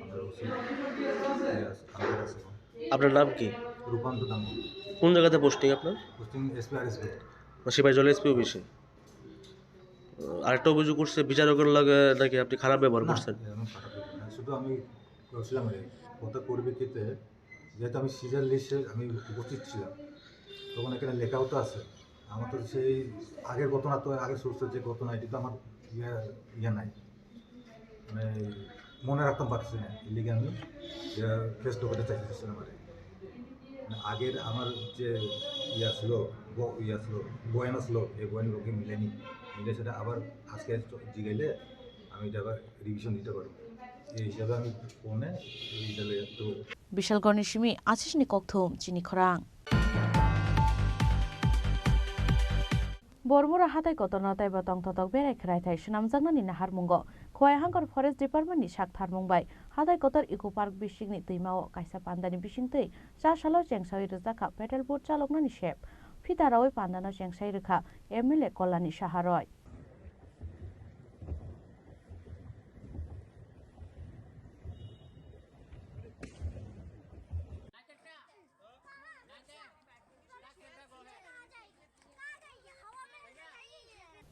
আমরা ওসি, ইয়ে আছে, আন্ডার আছে এখন। আপনার নাম কি? রূপান্ত দাঙ্গু। কোন জায়গাতে পোস্টিং আপনার? Posting SP RSB. ও, সিপাহীজলা এসপি অফিসে। আরেকটা অভিযোগ করছে বিচারকের লগে নাকি আপনি খারাপ ব্যবহার না, করছেন। এমন খারাপ ব্যবহার না। শুধু আমি বলছিলাম এই কথার পরিপ্রেক্ষিতে, যেহেতু আমি সিজার লিস্টে আমি উপস্থিত ছিলাম, তখন এখানে লেখাও তো আছে। আমার তো সেই আগের ঘটনা, তো আগের সোর্সের যে ঘটনা, এটি তো আমার ইয়ে, ইয়ে নাই, মানে মনে রাখতাম পারছি না, এর লিগে আমি ইয়ে, কেস ঢোকাতে চাইতেছিলাম আর কি। মানে আগের আমার যে ইয়ে আসলো, ব-, ইয়ে আসলো, বয়ান আসলো, এই বয়ান লোকে মিলেনি, মিলে সেটা আবার আজকে জিগাইলে আমি এটা আবার রিভিশন দিতে পারবো। এই হিসাবে আমি ফোনে এই হিসাবে একটু Bishalgarhni simi asisni kokthum chini khorang. Bormura hatai kotorno teibo tongthotok berai khwraithai swnamjaknani naharmungo Khowai Hangkor Forest Department ni saktharmung bai hatai kotor Eco Park bisingni twimao kaisa pandani bisingtwi cha salo chengsawi rwjakha pedal boat chaloknani sep. Phitarawi pandano chengsawi rwkha M L A Kolani Saharoi.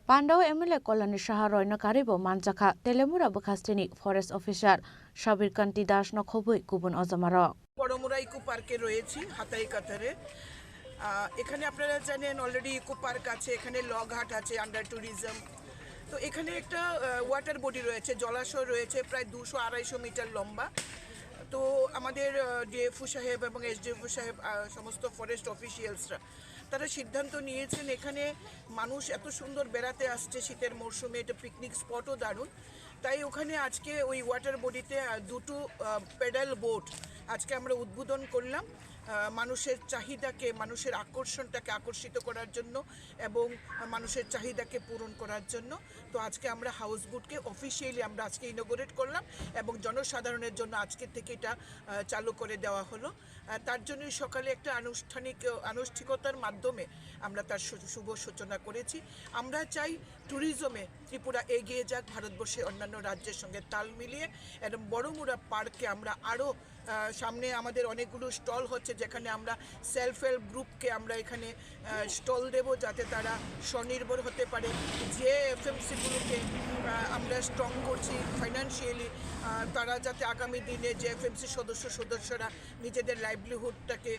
Pandao M L A Kolani Saha roino karwibo manjakha Telemura bwkhasteni Forest Officer Sabir Kanti Das no khobwi kubun ojamarok. Baramura eco পার্কে রয়েছি, হাতাই কাতারে। আহ, এখানে আপনারা জানেন, already eco park আছে, এখানে লগ হাট আছে, আন্ডার ট্যুরিজম। তো এখানে একটা ওয়াটার বডি রয়েছে, জলাশয় রয়েছে প্রায় দুশো আড়াইশো মিটার লম্বা। তো আমাদের ডিএফও সাহেব এবং এসডিএফও সাহেব, আহ, সমস্ত ফরেস্ট অফিসিয়ালসরা, তারা সিদ্ধান্ত নিয়েছেন এখানে মানুষ এত সুন্দর বেড়াতে আসছে শীতের মরশুমে, এটা পিকনিক স্পটও দারুণ। তাই ওখানে আজকে ওই ওয়াটার বডিতে দুটো প্যাডেল বোট আজকে আমরা উদ্বোধন করলাম। আহ, মানুষের চাহিদাকে, মানুষের আকর্ষণটাকে আকর্ষিত করার জন্য এবং মানুষের চাহিদাকে পূরণ করার জন্য। তো আজকে আমরা হাউস বোটকে অফিসিয়ালি আমরা আজকে ইনোগোরেট করলাম এবং জনসাধারণের জন্য আজকে থেকে এটা আহ, চালু করে দেওয়া হলো। আহ, তার জন্যই সকালে একটা আনুষ্ঠানিক আনুষ্ঠিকতার মাধ্যমে আমরা তার শু- শুভ সূচনা করেছি। আমরা চাই ট্যুরিজমে ত্রিপুরা এগিয়ে যাক, ভারতবর্ষের অন্যান্য রাজ্যের সঙ্গে তাল মিলিয়ে। এবং বড়মুড়া পার্কে আমরা আরও, আহ, সামনে আমাদের অনেকগুলো স্টল হচ্ছে, যেখানে আমরা সেলফ হেল্প গ্রুপকে আমরা এখানে স্টল দেব, যাতে তারা স্বনির্ভর হতে পারে। যে এফএমসিগুলোকে আমরা স্ট্রং করছি ফাইন্যান্সিয়ালি, তারা যাতে আগামী দিনে যে এফএমসি সদস্য সদস্যরা নিজেদের লাইভলিহুডটাকে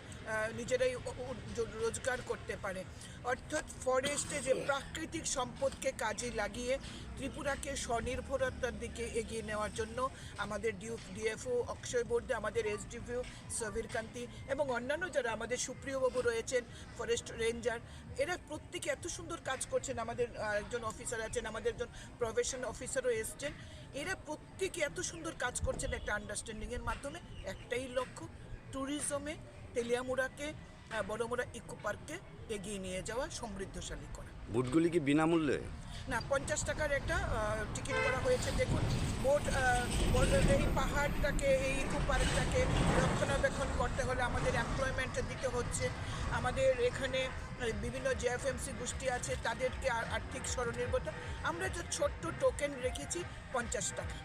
নিজেরাই উ- উ- জ- রোজগার করতে পারে। অর্থাৎ ফরেস্টে যে প্রাকৃতিক সম্পদকে কাজে লাগিয়ে ত্রিপুরাকে স্বনির্ভরতার দিকে এগিয়ে নেওয়ার জন্য আমাদের ডিউ ডিএফও অক্ষয় বর্দে, আমাদের এসডিপিও সবির কান্তি এবং অন্যান্য যারা আমাদের সুপ্রিয়বাবু রয়েছেন, ফরেস্ট রেঞ্জার, এরা প্রত্যেকে এত সুন্দর কাজ করছেন। আমাদের আহ, একজন অফিসার আছেন, আমাদের একজন প্রফেশন অফিসারও এসছেন। এরা প্রত্যেকে এত সুন্দর কাজ করছেন একটা আন্ডারস্ট্যান্ডিংয়ের মাধ্যমে। একটাই লক্ষ্য, ট্যুরিজমে তেলিয়ামুড়াকে, আহ, বড়মুড়া ইকো পার্ককে এগিয়ে নিয়ে যাওয়া, সমৃদ্ধশালী করা। বুটগুলি কি বিনামূল্যে? না, পঞ্চাশ টাকার একটা আহ, টিকিট করা হয়েছে। দেখুন, বোট আহ, বোট এই পাহাড়টাকে, এই ইকো পার্কটাকে রক্ষণাবেক্ষণ করতে হলে আমাদের এমপ্লয়মেন্ট দিতে হচ্ছে। আমাদের এখানে আহ, বিভিন্ন জেএফএমসি গোষ্ঠী আছে, তাদেরকে আ- আর্থিক স্বনির্ভরতা। আমরা একটা ছোট্ট টোকেন রেখেছি পঞ্চাশ টাকা।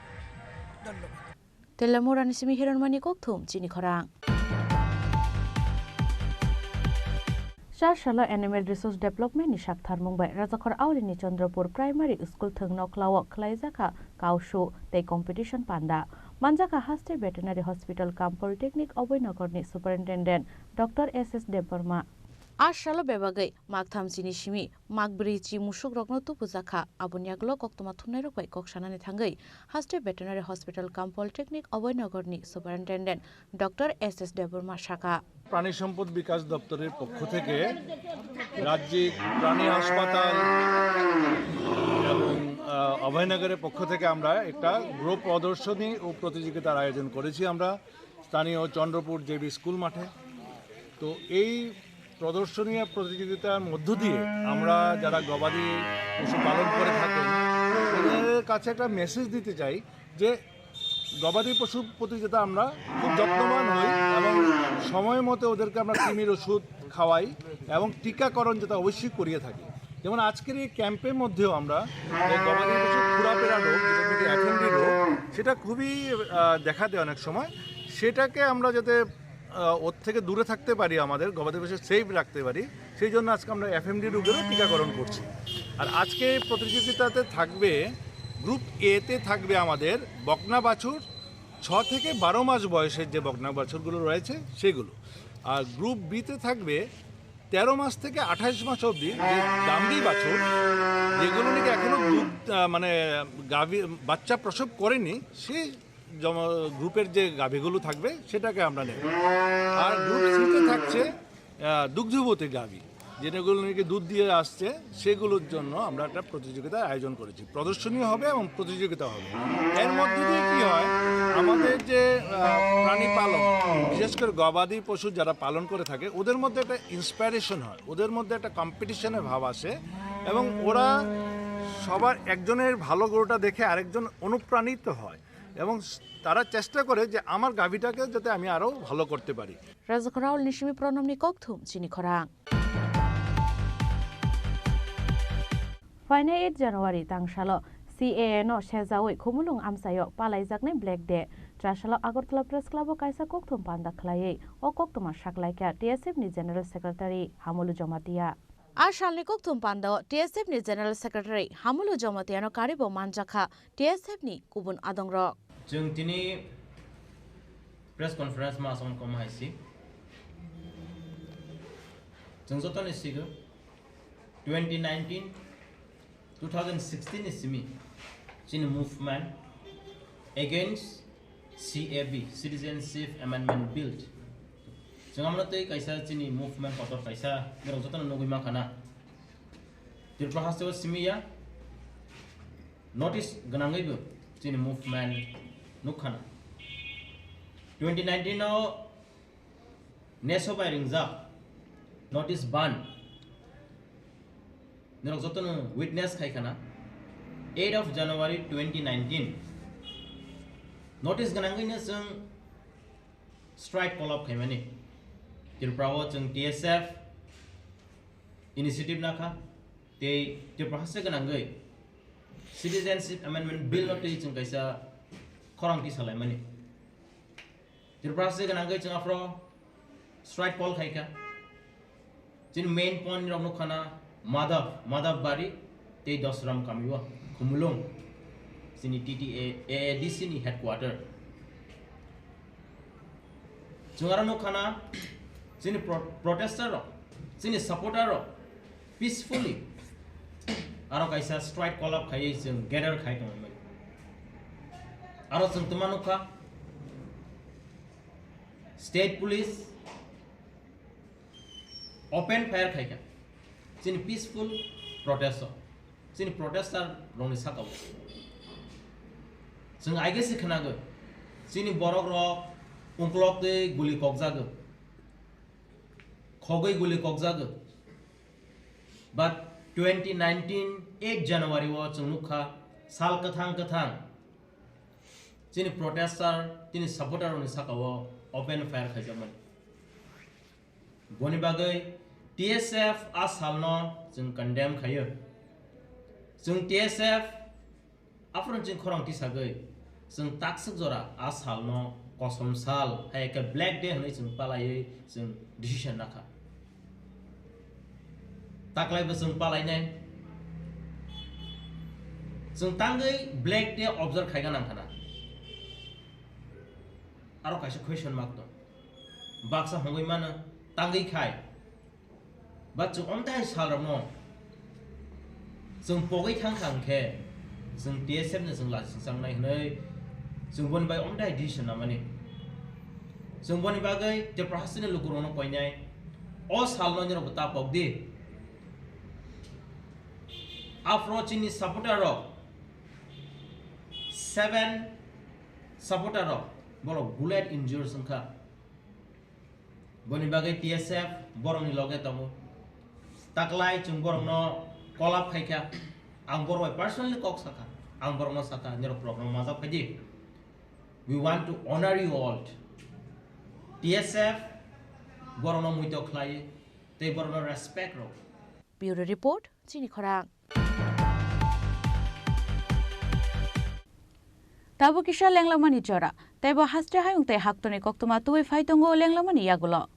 ধন্যবাদ। Telamurani simi Hiranmani kokthum chini khorang. Char salo Animal Resource Development ni saktharmung bai Rajakhor Auli ni Chandrapur Primary School thwng noklao khlaijakha kausu tei competition panda. Manjakha Haste Veterinary Hospital cum Polytechnic Abhoynagar ni Superintendent Doctor S S Debbarma. A salo bebagwi maktham chini simi makbrwi chi musukrokno tubujakha, aboni yagulo koktwma thumnairok bai kok sanani thangwi Haste Veterinary Hospital cum Polytechnic Abhoynagar ni Superintendent Doctor S S Debbarma sakha. প্রাণী সম্পদ বিকাশ দপ্তরের পক্ষ থেকে রাজ্যিক প্রাণী হাসপাতাল এবং আহ, অভয়নগরের পক্ষ থেকে আমরা একটা গো প্রদর্শনী ও প্রতিযোগিতার আয়োজন করেছি আমরা স্থানীয় চন্দ্রপুর জেবি স্কুল মাঠে। তো এই প্রদর্শনী আর প্রতিযোগিতার মধ্য দিয়ে আমরা যারা গবাদি পশু পালন করে থাকেন, ওদের কাছে একটা মেসেজ দিতে চাই যে গবাদি পশুর প্রতি যাতে আমরা খুব যত্নবান হই এবং সময় মতো ওদেরকে আমরা কৃমির ওষুধ খাওয়াই এবং টিকাকরণ যাতে অবশ্যই করিয়ে থাকি। যেমন আজকের এই ক্যাম্পের মধ্যেও আমরা এই গবাদি পশু খুরাপেরা রোগ, যেটা নাকি এফএমডি রোগ, সেটা খুবই আহ, দেখা দেয় অনেক সময়। সেটাকে আমরা যাতে আহ, ওর থেকে দূরে থাকতে পারি, আমাদের গবাদি পশু সেফ রাখতে পারি, সেই জন্য আজকে আমরা এফএমডি রোগেরও টিকাকরণ করছি। আর আজকে এই প্রতিযোগিতাতে থাকবে, গ্রুপ এ তে থাকবে আমাদের বকনা বাছুর, ছ থেকে বারো মাস বয়সের যে বকনা বাছুরগুলো রয়েছে সেগুলো। আর গ্রুপ বি তে থাকবে তেরো মাস থেকে আঠাশ মাস অবধি যে গাভী বাছুর, যেগুলো নাকি এখনো দুধ, আহ, মানে গাভী বাচ্চা প্রসব করেনি, সেই জম- গ্রুপের যে গাভীগুলো থাকবে সেটাকে আমরা নেব। আর গ্রুপ সি তে থাকছে আহ, দুগ্ধবতী গাভী, যেটাগুলো নাকি দুধ দিয়ে আসছে, সেগুলোর জন্য আমরা একটা প্রতিযোগিতার আয়োজন করেছি। প্রদর্শনী হবে এবং প্রতিযোগিতা হবে। এর মধ্যে দিয়ে কি হয়, আমাদের যে আহ, প্রাণী পালন, বিশেষ করে গবাদি পশু যারা পালন করে থাকে, ওদের মধ্যে একটা ইন্সপিরেশন হয়, ওদের মধ্যে একটা কম্পিটিশনের ভাব আসে এবং ওরা সবার একজনের ভালো গরুটা দেখে আরেকজন অনুপ্রাণিত হয় এবং তারা চেষ্টা করে যে আমার গাভীটাকে যাতে আমি আরও ভালো করতে পারি। Rajakhor Auli ni simi Pranamni kokthum chini khorang. Phainai eight January tangsalo C A A no sejaui Khumulwng amchaio palaijaknai Black Day. Chasalo Agartala Press Club o kaisa kokthum panda khlaiwi o koktwma saklaikha T S F ni General Secretary Hamulu Jamatia. A salni kokthum pandao T S F ni General Secretary Hamulu Jamatiano karibo manjakha T S F ni kubun adongrok. Chwng tini press conference ma aswk koma hai si. Chwng jotoni sigo twenty nineteen Two thousand sixteen ni simi chini movement against C A B, Citizenship Amendment Bill. Chwng amno tei kaisa chini movement kotor kaisa norok jotono nugwi mankha na. Tripura hasteo simi ya notice gwnangwibo chini movement nukkhana. Twenty nineteen o neso bai ringjak notice ban norok jotono witness khai khana. Eight of January twenty nineteen notice gwnangwino chwng strike call up khaimani. Tripura o chwng T S F initiative nakha tei Tripura haste gwnangwi Citizenship Amendment Bill no twi chwng kaisa khorang tisalaimani. Tripura haste gwnangwi chwng aphro strike call khaikha. Chini main point rok nukkhana Madhav, Madhav Bari tei Dosram Kamio, Khumulwng, chini T T A, A A D C ni headquarter. Chwng aro nukkhana chini pro-, protester rok, chini supporter rok peacefully aro kaisa strike call up khaiwi chwng gather khai tongmani. Aro chwng tuma nukha state police open fire khaikha chini peaceful protest o, chini protester rokni saka o. Chwng aige se khwnago chini borok rok ungklok tei guli kokjago, khogwi guli kokjago. But twenty nineteen eight January o chwng nukha sal kwthang kwthang chini protester, chini supporter rokni saka o open fire khaijakmani. Boni bagwi T S F a salno chwng condemn khaio. Chwng T S F aphuru chwng khorang tisagwi chwng takswk jora a salno kosom sal, hai khe Black Day hwnwi chwng palaiwi chwng decision nakha. Taklaibo chwng palainai. Chwng tangwi Black Day observe khaina nangkhana. Aro kaisa question mark tong. Baksa hongwi mano tangwi khai. Ba chwng omthai salrokno chwng pogwi thangkha hwnkhe chwng T S F no chwng lachi swngcharnai hwnwi chwng boni bai omthai decision namani. Chwng boni bagwi Tripura hasteni lukurokno koinai, o salno nirokbo ta pokdi. Aphro chini supporter rok, seven supporter rok borok bullet injured wngkha. Boni bagwi T S F borokni loge tongo. Taklai chwng borokno call up khaikha. Ang borok bai personally kok sakha. Ang borokno sakha, "Norok program majak phaidi. We want to honor you all." T S F borokno muito khlai tei borokno respect rw. Bureau Report, Chini Khorang. Tabuk kisa lenglamani jora, teibo haste hayung tei haktorni koktwma tubui phai tongo lenglamani yagulo.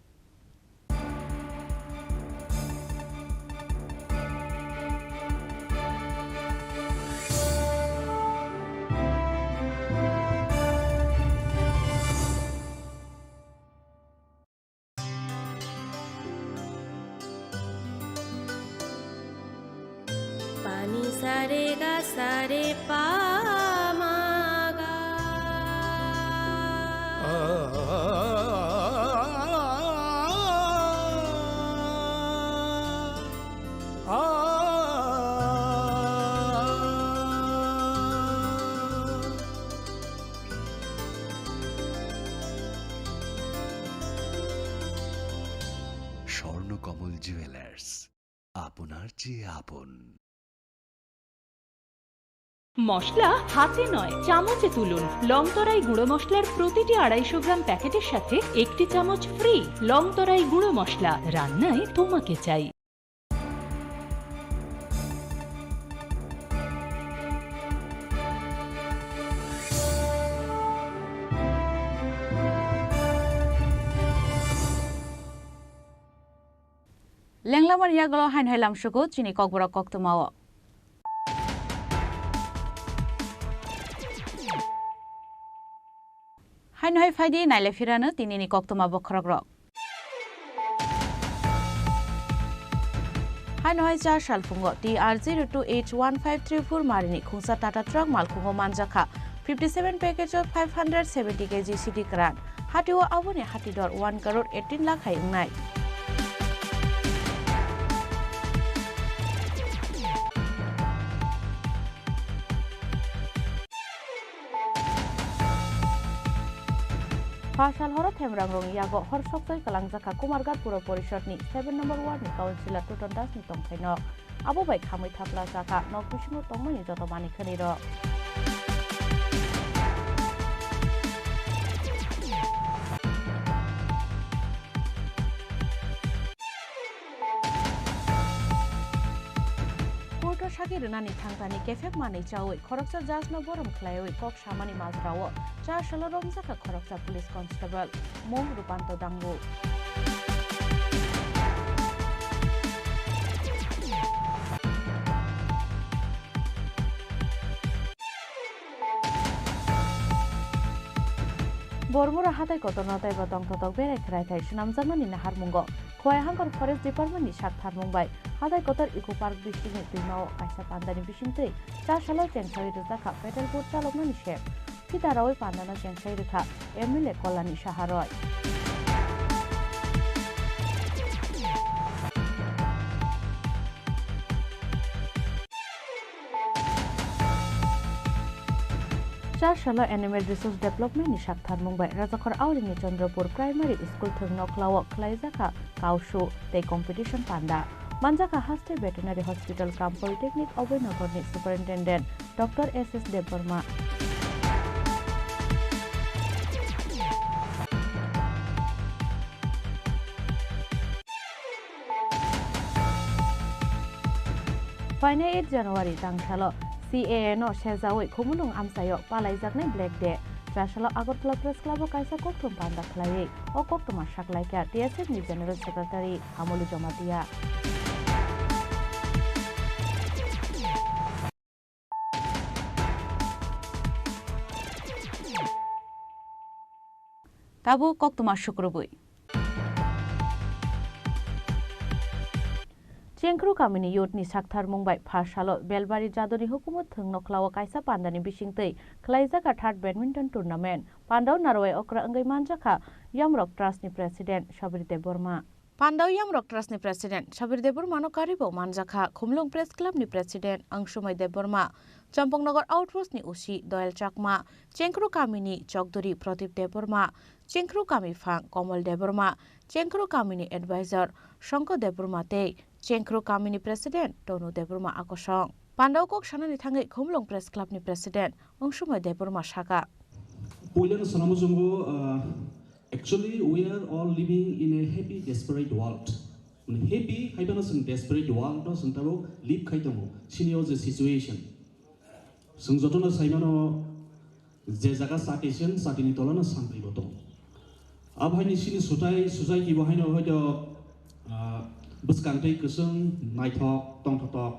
Pani sare ga sare pa ma ga. Swarnakamal jewellers, আপনার চেয়ে আপন। মশলা হাতে নয়, চামচে তুলুন। লংতরাই গুঁড়ো মশলার প্রতিটি আড়াইশো গ্রাম প্যাকেটের সাথে একটি চামচ ফ্রি। লংতরাই গুঁড়ো মশলা, রান্নায় তোমাকে চাই। Lenglamani yagulo haino hai lamsugo chini kokborok koktwmao. Haino hai phaidi naile phirano tinini koktwma bokhorokrok. Nohai cha salphungo T R zero two H one five three four marini khungsa Tata truck malkhungo manjakha fifty seven package of five hundred seventy K G sidi kwran. Hatio aboni hati dor one crore eighteen lakh hai wngnai. Pha sal horo themrangrokni yago hor sokchai kwlangjakha Kumarghat Puro Porishadni seven number wardni councillor Tuton Dasni tongthainok. Abo bai khamwi thapla chakha nok bisingo tongmani joto manwi khwnwirok. Court-o sagwi rwnani thangtani kephek manwi chawi khoroksa judge-no borom khlaiwi kok samani majrao cha salo romjakha khoroksa police constable, mung Rupanto Dangu. Bormura hatai kotorno tei bo tongthotok berai khwrai khai swnamjakmani naharmungo Khowai Hangkor Forest Department ni saktharmung bai hatai kotor Eco Park bisingni twimao kaisa pandani bisingtwi cha salo chengsawi rwjakha pedal boat chaloknani sep. Phitarawi pandano chengsawi rwkha M L A Kolani Saharoi. Cha salo Animal Resource Development ni saktharmung bai Rajakhor Aulini Chandrapur Primary School thwng nokhlao khlaijakha kausu tei competition panda. Manjakha haste Veterinary Hospital cum Polytechnic Abhoynagar ni Superintendent Doctor S S Debbarma. Phainai eight January tang salo C A A no sejawi Khumulwng amchaio palaijaknai Black Day. Cha salo Agartala Press Club o kaisa kokthum panda khlaiwi o koktwma saklaikha T S F ni General Secretary Amolu Jamatia. Tabuk koktwma sukrubwi. Chengkru kamini youth ni saktharmung bai pha salo Belbari Jadoni hukumu thwng nokhlao kaisa pandani bisingtwi khlaijak a third badminton tournament. Pandao narwai okra wngwi manjakha Yamrok Trust ni President Sabir Debbarma. Pandao Yamrok Trust ni President Sabir Debbarma no karwi bo manjakha Khumlung Press Club ni President Angsumai Debbarma, Champaknagar Outpost ni O C Doyal Chakma, Chengkru kamini Chokduri Pradip Debbarma, Chengkru kami phang Komol Debbarma, Chengkru kamini advisor Songko Debbarma tei Chengkru kamini President Tonu Debbarma akosong. Pandao kok sanani thangwi Khumlung Press Club ni President Angsumai Debbarma saka. Puilano sanamo chwngo, ah, Actually, we are all living in a happy, desperate world. Mane happy haibano chwng desperate world no chwng tabuk live khai tongo. Chini o je situation. Chwng jotono saimano je jaga chati chwng chatini tolano santri bo tongo. Abo haini chini sutai, society bo haino hoito, ah, bwskang tei kwchwng, naithok, tongthotok,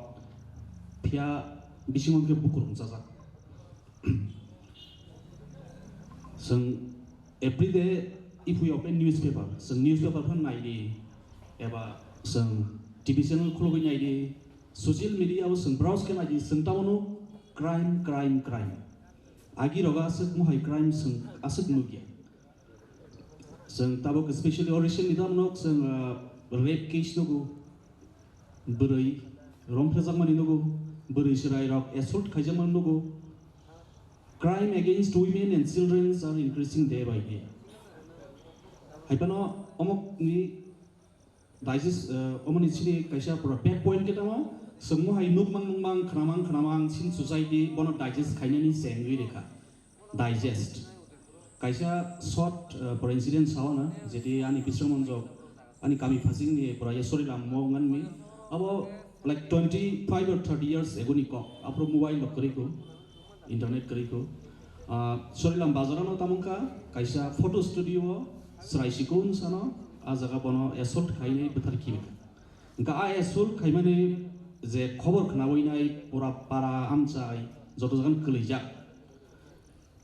phiya bisingo khe bukurung chajak. Chwng everyday if we open newspaper, chwng newspaper phan naidi, eba chwng T V channel khulugwi naidi, social media o chwng browse khe naidi, chwng tamo nuk crime, crime, crime. Agi rogo aswk mohai crime chwng aswk nukya. Chwng tabuk specially o recently tamo nuk chwng, ah, rape case nugo, bwrwi romphrejakmani nugo, bwrwi chwrairok assault khaijakmani nugo. Crime against women and children are increasing day by day. Haiphano omokni digest, eh, omoni chini kaisa pura back point khe tamo, chwngmo hai nukmang nukmang, khnamang khnamang, chini society bono digest khainani chengwi rekha. Digest. Kaisa short, eh, pura incident sao na, jeti ani bising monjok, ani kami phasing ni pura ya sorry lam mo ngan mi. Abo like twenty five or thirty years ago ni kok. Aphuru mobile rok kwrwi ko, internet kwrwi ko. Ah, Sorilam bazar ano tamungkha, kaisa photo studio o chwrai sikun sano, ah jaga bono assault khainai bwthar khibi. Hwnkha ah assault khaimani je khobor khnawi nai pura para amchai joto jagan kwlwijak.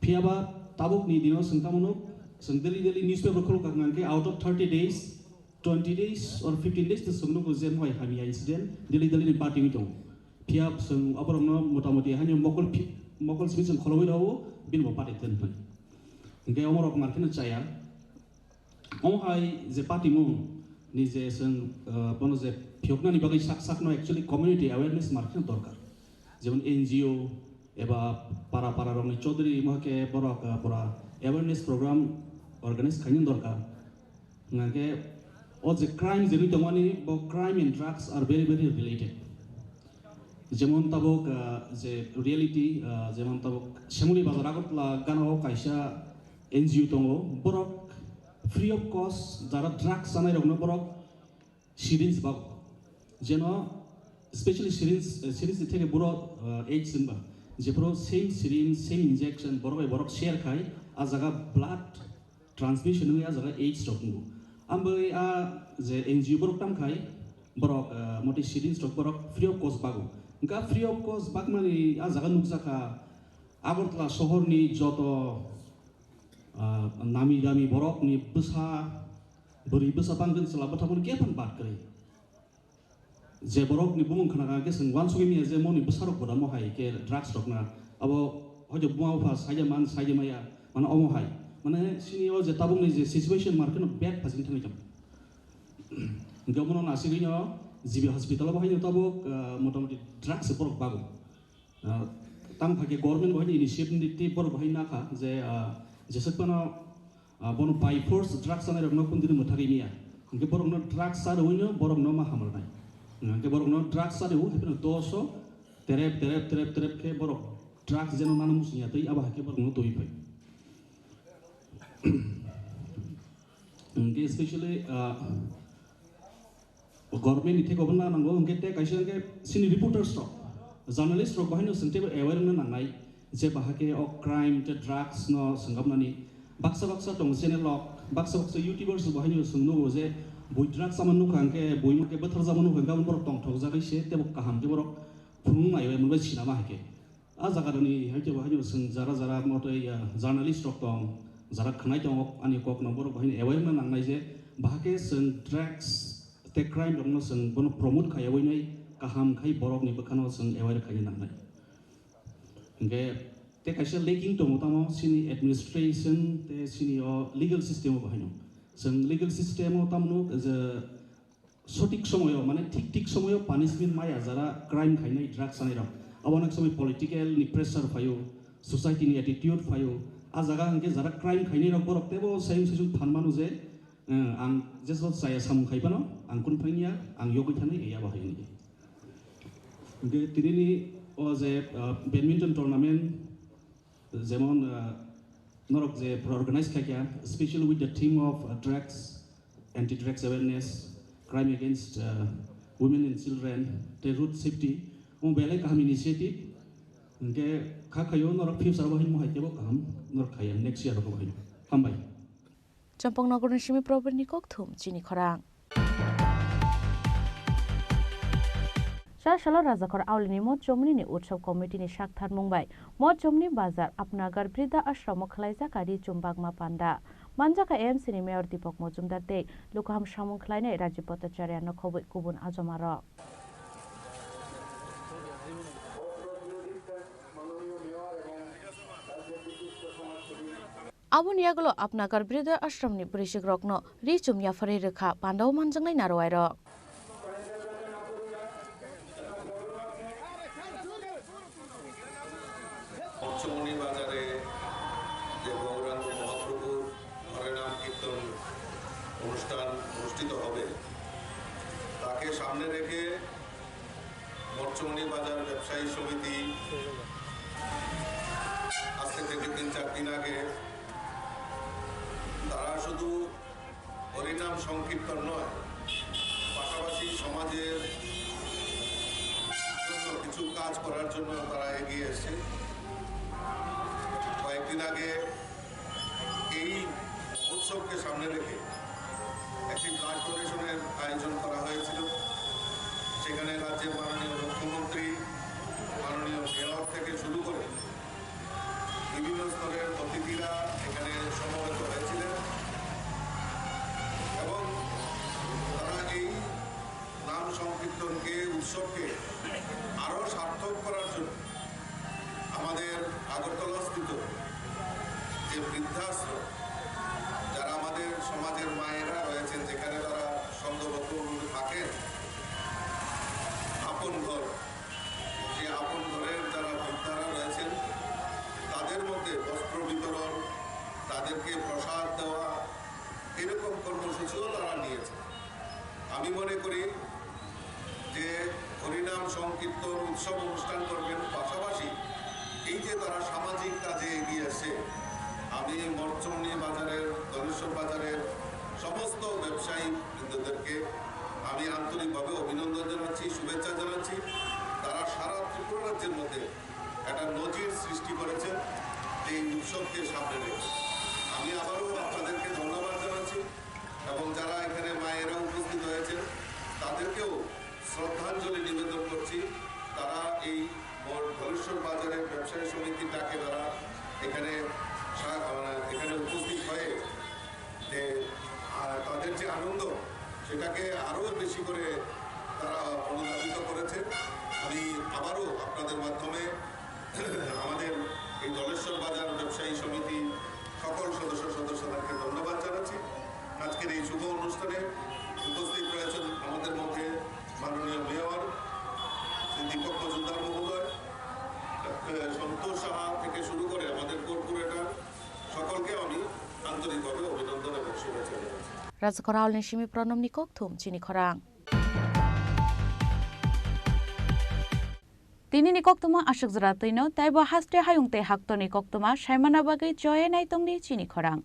Phiyaba tabukni dino chwng tamo nuk, chwng daily daily newspaper khuluk kha hwnkhe out of thirty days, Twenty days or fifteen days to sung nugo je mohai hamya incident, daily daily ni party wngwi tongo. Phiya sung aborokno motamoti haino mokol phi-, mokol simi sung kholobwi rwo, bini bo party ten hwnwi. Hwnkhe omorok markheno chaya. Omo hai je patimung ni je chwng, ah, bono je phiyoknani bagwi sak sakno actually community awareness markheno dorkar. Jemon N G O eba para para rokni chaudhary imo khe borok, ah, pura awareness program organize khaina dorkar. Hwnkhe o je crime je wngwi tongmani, bo crime and drugs are very, very related. Jemon tabuk, ah, je reality, ah, jemon tabuk Shemuli Bazar Agartala gana o kaisa N G O tongo, borok free of cost jara drugs chanai rokno borok syringe bago. Jeno specially syringe, eh, syringe ni theke buro, ah, AIDS hinba. Jephuru same syringe, same injection, borok bai borok share khai, a jaga blood transmission wngwi a jaga AIDS rok wngo. Ambai a je N G O borok tang khai, borok, ah, motwi syringe rok borok free of cost bago. Hwnkha free of cost bakmani a jaga nukjakha Agartala sohorni joto, ah, nami dami borokni bwsa, bwrwi bwsa bangkhe chwla bwthabono khe phano bad kwrwi. Je borokni bumung khna kha, hwnkhe chwng uansugwi manya je moni bwsarok bodamo hai khe drugs rokna. Abo hoito buma bupha saida man, saida maya, mane omo hai. Mane chini o je tabukni je situation market no bed phasing thangwi tong. Hwnkhe omono nasigwino G B hospital o bo haino tabuk, ah, motamoti drugs borok bago. Ah, tang pha khe government bo haino initiative ni tei borok bo hai nakha je, ah, jeswk phano, ah, bono by force drugs chanai rokno kundini mwthagwi maya. Hwnkhe borokno drugs cha rwino borokno ma hamrwnai. Hwnkhe borokno drugs cha rwo, hai phano doso terep, terep, terep, terep khe borok drugs jeno nana muchung ya tei abo hai khe borokno twi phai. Hwnkhe specially, ah, government ni theke obo na nango, hwnkhe tei kaisa hwnkhe chini reporters rok, journalist rok bo haino chwng teibo aware wngna nangnai je bahai khe o crime tei drugs no swngapnani. Baksa baksa tongo channel rok, baksa baksa YouTubers bo haino chwng nugo je bui drugs chama nukha hwnkhe bui hwnkhe bwtharjakma nukha hwnkhe abo borok tongthokjagwi se teibo kaham khe borok phunuk naiwi mwnbai sinama hai khe. A jaga rokni hai khe bo haino chwng jara jara motoi, ah, journalist rok tong, jara khwnai tongo ani kok no borok bo haino aware wngna nangnai je bahai khe chwng drugs tei crime rokno chwng bono promote khaiyawi nai kaham khai borokni bwkhano chwng aware khaina nangnai. Hwnkhe tei kaisa lacking tongo tamo chini administration tei chini o legal system o bo haino. Chwng legal system o tamo nuk je sothik somoyo, mane thik thik somoyo punishment maya jara crime khainai, drugs chanai rok. Abo onek somoi political ni pressure phaio, society ni attitude phaio. A jaga hwnkhe jara crime khainai rok borok teibo sayung sujung phan mano je, eh, ang jeso chaya samung khai phano ang kunu phai ya, ang yogwi thanai ya bo hai hwnwi. Hwnkhe tinini o je, ah, badminton tournament, jemon, ah, norok je pura organize khaikha, special with the theme of, ah, drugs, anti-drugs awareness, crime against, ah, women and children, tei road safety, omo belai kaham initiative. Hwnkhe kha khaio norok future bo hinmo hai kebo kaham norok khaiya next year bo hai. Hambai. Champang Nogorni simi Probirni kokthum chini khorang. Sasalo Rajakhor Aulini Mot Chomnini Utsav Committee ni saktharmung bai Mot Chomni Bazar Apnagar Bridha Ashramo khwlaijak ri chumbakma panda. Manjak A M C ni Mayor Deepak Mojumdar tei lukaham samung khwlainai Rajiv Bhattacharya no khobwi kubun ajomarok. Aboni yagulo Apnagar Bridha Ashramni bwrwichwkrokno ri chum yapharwi rwkha, pandao manjaknai narwuairok. পঞ্চমণি বাজারে যে গৌরাঙ্গ মহাপ্রভুর হরিনাম কীর্তন অনুষ্ঠান অনুষ্ঠিত হবে, তাকে সামনে রেখে মরচমণি বাজার ব্যবসায়ী সমিতি আজকে থেকে তিন চার দিন আগে তারা শুধু হরিনাম সংকীর্তন নয়, পাশাপাশি সমাজের জন্য কিছু কাজ করার জন্য তারা এগিয়ে এসছে। কয়েকদিন আগে এই উৎসবকে সামনে রেখে একটি ব্লাড ডোনেশনের আয়োজন করা হয়েছিল। সেখানে রাজ্যের মাননীয় মুখ্যমন্ত্রী, মাননীয় মেয়র থেকে শুরু করে বিভিন্ন স্তরের অতিথিরা এখানে সমবেত হয়েছিলেন এবং আগরতলাস্থিত যে বৃদ্ধাশ্রম, যারা আমাদের সমাজের মায়েরা রয়েছেন, যেখানে তারা সঙ্গবদ্ধভাবে থাকেন, আপন ঘর, যে আপন ঘরের যারা বৃদ্ধারা রয়েছেন, তাদের মধ্যে বস্ত্র বিতরণ, তাদেরকে প্রসাদ দেওয়া, এরকম কর্মসূচিও তারা নিয়েছে। আমি মনে করি যে হরিনাম সংকীর্তন উৎসব অনুষ্ঠান করবেন, পাশাপাশি এই যে তারা সামাজিক কাজে এগিয়ে আসছে, আমি মঠচণ্ডী বাজারের, ধলেশ্বর বাজারের সমস্ত ব্যবসায়ী বৃন্দদেরকে আমি আন্তরিকভাবে অভিনন্দন জানাচ্ছি, শুভেচ্ছা জানাচ্ছি। তারা সারা ত্রিপুরা রাজ্যের মধ্যে একটা নজির সৃষ্টি করেছেন এই উৎসবকে সামনে রেখে। আমি আবারও আপনাদেরকে ধন্যবাদ জানাচ্ছি এবং যারা এখানে মায়েরা উপস্থিত হয়েছেন, তাদেরকেও শ্রদ্ধাঞ্জলি নিবেদন করছি। তারা এই বর-, ধলেশ্বর বাজারের ব্যবসায়ী সমিতির ডাকে তারা এখানে সা-, আহ, এখানে উপস্থিত হয়ে যে, আহ, তাদের যে আনন্দ, সেটাকে আরও বেশি করে তারা অনুধাবিত করেছে। আমি আবারও আপনাদের মাধ্যমে আমাদের এই ধলেশ্বর বাজার ব্যবসায়ী সমিতি সকল সদস্য সদস্যদেরকে ধন্যবাদ জানাচ্ছি। আজকের এই শুভ অনুষ্ঠানে উপস্থিত রয়েছেন আমাদের মধ্যে মাননীয় মেয়র শ্রী দীপক মজুমদার মহোদয়, আহ, সন্তোষ সাহা থেকে শুরু করে আমাদের কর্পোরেটর সকলকে আমি আন্তরিকভাবে অভিনন্দন এবং শুভেচ্ছা জানাচ্ছি। Rajkoralni simi pronomni kokthum chini khorang. Tinini koktwma aswk jora twino, taibo haste hayung tei haktorni koktwma saimana bagwi choye naitongdi chini khorang.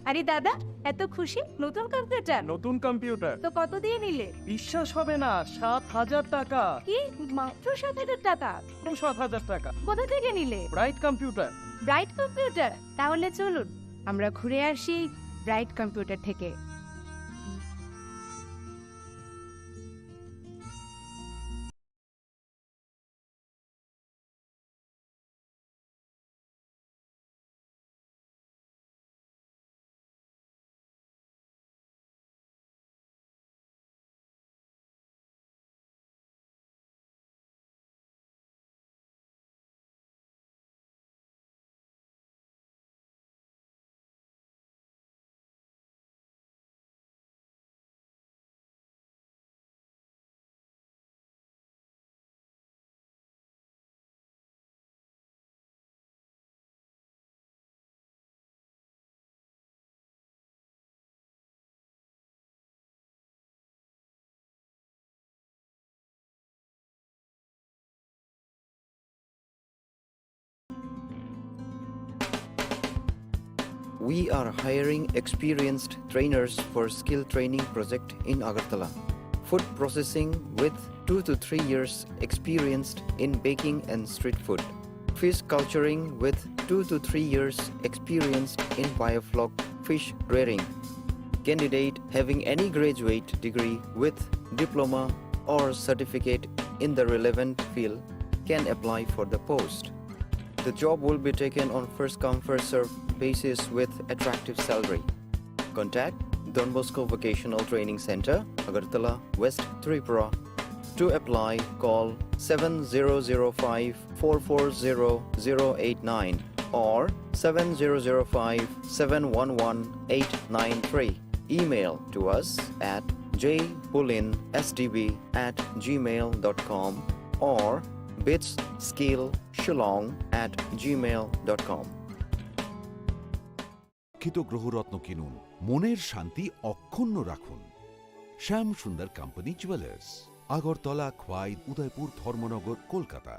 আরে দাদা, এত খুশি? নতুন কম্পিউটার? নতুন কম্পিউটার। তো কত দিয়ে নিলে? বিশ্বাস হবে না, সাত হাজার টাকা। কি? মাত্র সাত হাজার টাকা? মাত্র সাত হাজার টাকা। কোথা থেকে নিলে? Bright Computer. Bright Computer? তাহলে চলুন, আমরা ঘুরে আসি ব্রাইট কম্পিউটার থেকে। We are hiring experienced trainers for skill training project in Agartala. Food processing with two to three years experienced in baking and street food. Fish culturing with two to three years experienced in biofloc fish rearing. Candidate having any graduate degree with diploma or certificate in the relevant field can apply for the post. The job will be taken on first come first serve basis with attractive salary. Contact Don Bosco Vocational Training Center, Agartala, West Tripura. To apply, call seven zero zero five four four zero zero eight nine or seven zero zero five seven one one eight nine three. Email to us at j pulin s d b at gmail dot com or bits skill shillong at gmail dot com. কৃতজ্ঞ রত্ন কিনুন, মনের শান্তি অক্ষুণ্ণ রাখুন। শ্যাম সুন্দর company jewellers, Agartala, খোয়াই, উদয়পুর, ধর্মনগর, কলকাতা।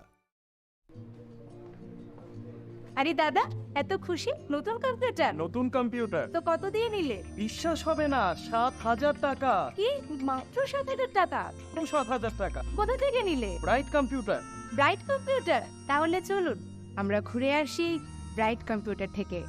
আরে দাদা, এত খুশি? নতুন কম্পিউটার? নতুন কম্পিউটার। তো কত দিয়ে নিলে? বিশ্বাস হবে না, সাত হাজার টাকা। কি, মাত্র সাত হাজার টাকা? সাত হাজার টাকা। কোথা থেকে নিলে? Bright Computer. Bright Computer. তাহলে চলুন, আমরা ঘুরে আসি ব্রাইট কম্পিউটার থেকে।